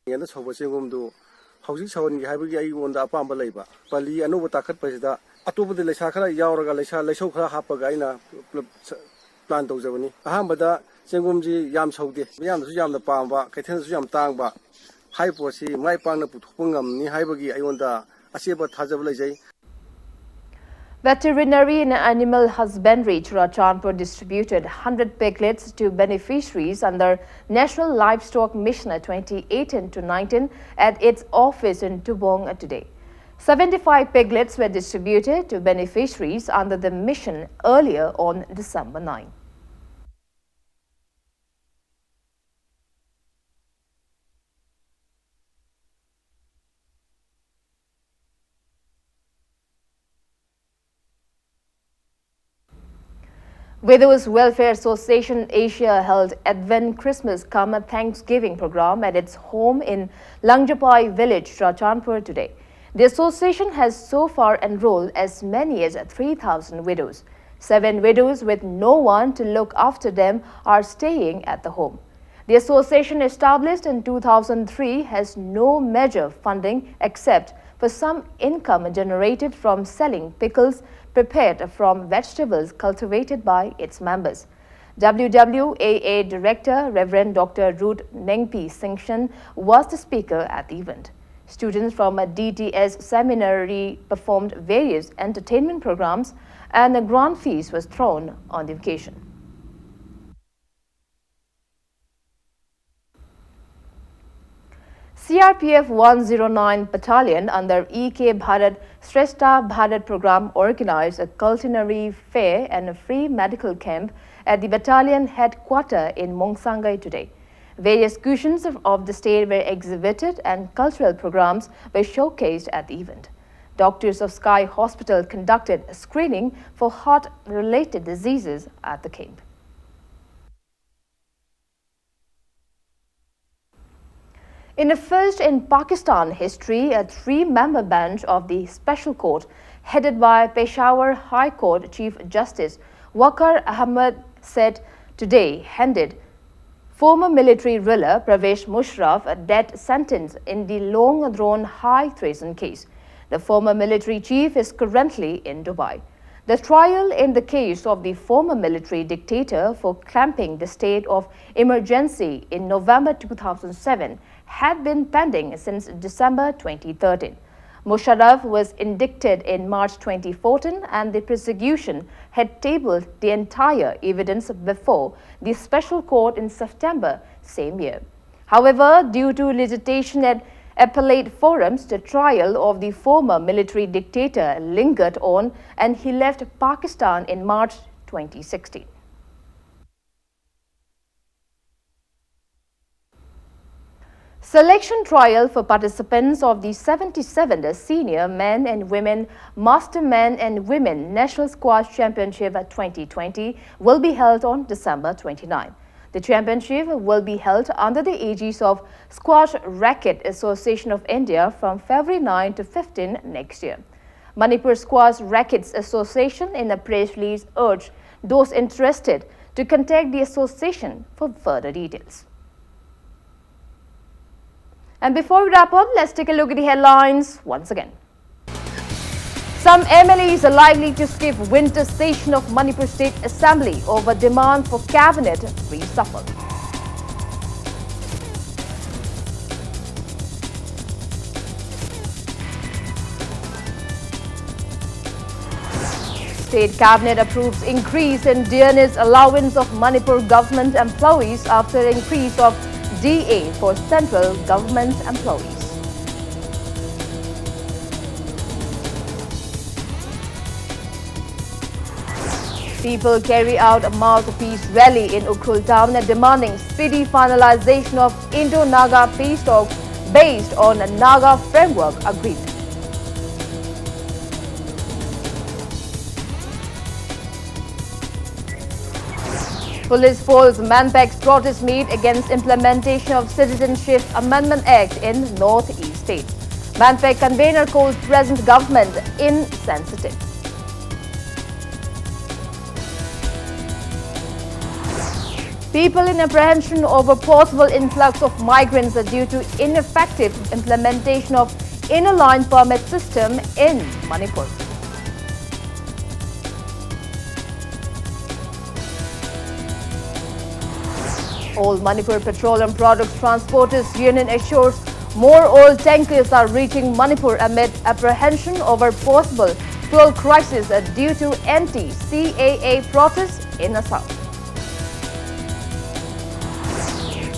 ꯌꯦꯟꯗ ꯁꯧꯕ ꯆꯦꯡꯒꯨꯝꯗꯨ ꯍꯧꯖꯤꯛ ꯁꯧꯍꯟꯒꯦ ꯍꯥꯏꯕꯒꯤ ꯑꯩꯉꯣꯟꯗ ꯑꯄꯥꯝꯕ ꯂꯩꯕ꯫ ꯄꯜꯂꯤ ꯑꯅꯧꯕ ꯇꯥꯈꯠꯄꯁꯤꯗ ꯑꯇꯣꯞꯄꯗ ꯂꯩꯁꯥ ꯈꯔ ꯌꯥꯎꯔꯒ ꯂꯩꯁꯥ ꯂꯩꯁꯧ ꯈꯔ ꯍꯥꯞꯄꯒ ꯑꯩꯅ ꯄꯨꯂꯞ ꯁ- plan ꯇꯧꯖꯕꯅꯤ꯫ ꯑꯍꯥꯟꯕꯗ ꯆꯦꯡꯒꯨꯝꯁꯤ ꯌꯥꯝ ꯁꯧꯗꯦ, ꯃꯤꯌꯥꯝꯅꯁꯨ ꯌꯥꯝꯅ ꯄꯥꯝꯕ, ꯀꯩꯊꯦꯜꯗꯁꯨ ꯌꯥꯝ ꯇꯥꯡꯕ꯫ ꯍꯥꯏꯔꯤꯕ ꯄꯣꯠꯁꯤ ꯃꯥꯏ ꯄꯥꯛꯅ ꯄꯨꯊꯣꯛꯄ ꯉꯝꯅꯤ ꯍꯥꯏꯕꯒꯤ ꯑꯩꯉꯣꯟꯗ ꯑꯆꯦꯠꯄ ꯊꯥꯖꯕ ꯂꯩꯖꯩ꯫ Veterinary and Animal Husbandry Churachandpur distributed hundred piglets to beneficiaries under National Livestock Mission twenty eighteen to nineteen at its office in Tubong today. Seventy-five piglets were distributed to beneficiaries under the mission earlier on December nine. Widows Welfare Association Asia held Advent Christmas cum Thanksgiving program at its home in Langjapai village, Churachandpur today. The association has so far enrolled as many as three thousand widows. Seven widows with no one to look after them are staying at the home. The association, established in two thousand three, has no major funding except for some income generated from selling pickles prepared from vegetables cultivated by its members. W W A A Director Reverend Doctor Ruth Nengpi Singson was the speaker at the event. Students from a D T S seminary performed various entertainment programs, and a grand feast was thrown on the occasion. C R P F one zero nine Battalion under E K Bharat Shrestha Bharat program organized a culinary fair and a free medical camp at the battalion headquarter in Mongsangai today. Various cuisines of, of the state were exhibited and cultural programs were showcased at the event. Doctors of Sky Hospital conducted a screening for heart-related diseases at the camp. In a first in Pakistan history, a three-member bench of the Special Court, headed by Peshawar High Court Chief Justice Waqar Ahmad, said today handed former military ruler Pervez Musharraf a death sentence in the long-drawn high treason case. The former military chief is currently in Dubai. The trial in the case of the former military dictator for clamping the state of emergency in November two thousand seven had been pending since December twenty thirteen. Musharraf was indicted in March twenty fourteen, and the prosecution had tabled the entire evidence before the special court in September same year. However, due to litigation at appellate forums, the trial of the former military dictator lingered on, and he left Pakistan in March twenty sixteen. Selection trial for participants of the seventy-seventh Senior Men and Women Master Men and Women National Squash Championship twenty twenty will be held on December twenty-ninth. The championship will be held under the aegis of Squash Racket Association of India from February nine to fifteen next year. Manipur Squash Rackets Association, in a press release, urged those interested to contact the association for further details. And before we wrap up, let's take a look at the headlines once again. Some M L As are likely to skip winter session of Manipur State Assembly over demand for cabinet reshuffle. State Cabinet approves increase in dearness allowance of Manipur government employees after increase of D A for central government employees. People carry out a mass peace rally in Ukhrul town demanding speedy finalization of Indo-Naga peace talks based on a Naga Framework Agreement. Police force manpack protest meet against implementation of Citizenship Amendment Act in Northeast state. Manpack convener calls present government insensitive. People in apprehension over possible influx of migrants due to ineffective implementation of Inner Line Permit system in Manipur. All Manipur Petroleum Products Transporters Union assures more oil tankers are reaching Manipur amid apprehension over possible fuel crisis due to anti-C A A protests in Assam.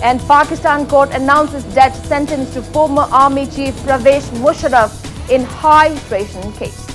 And Pakistan court announces death sentence to former army chief Pervez Musharraf in high treason case.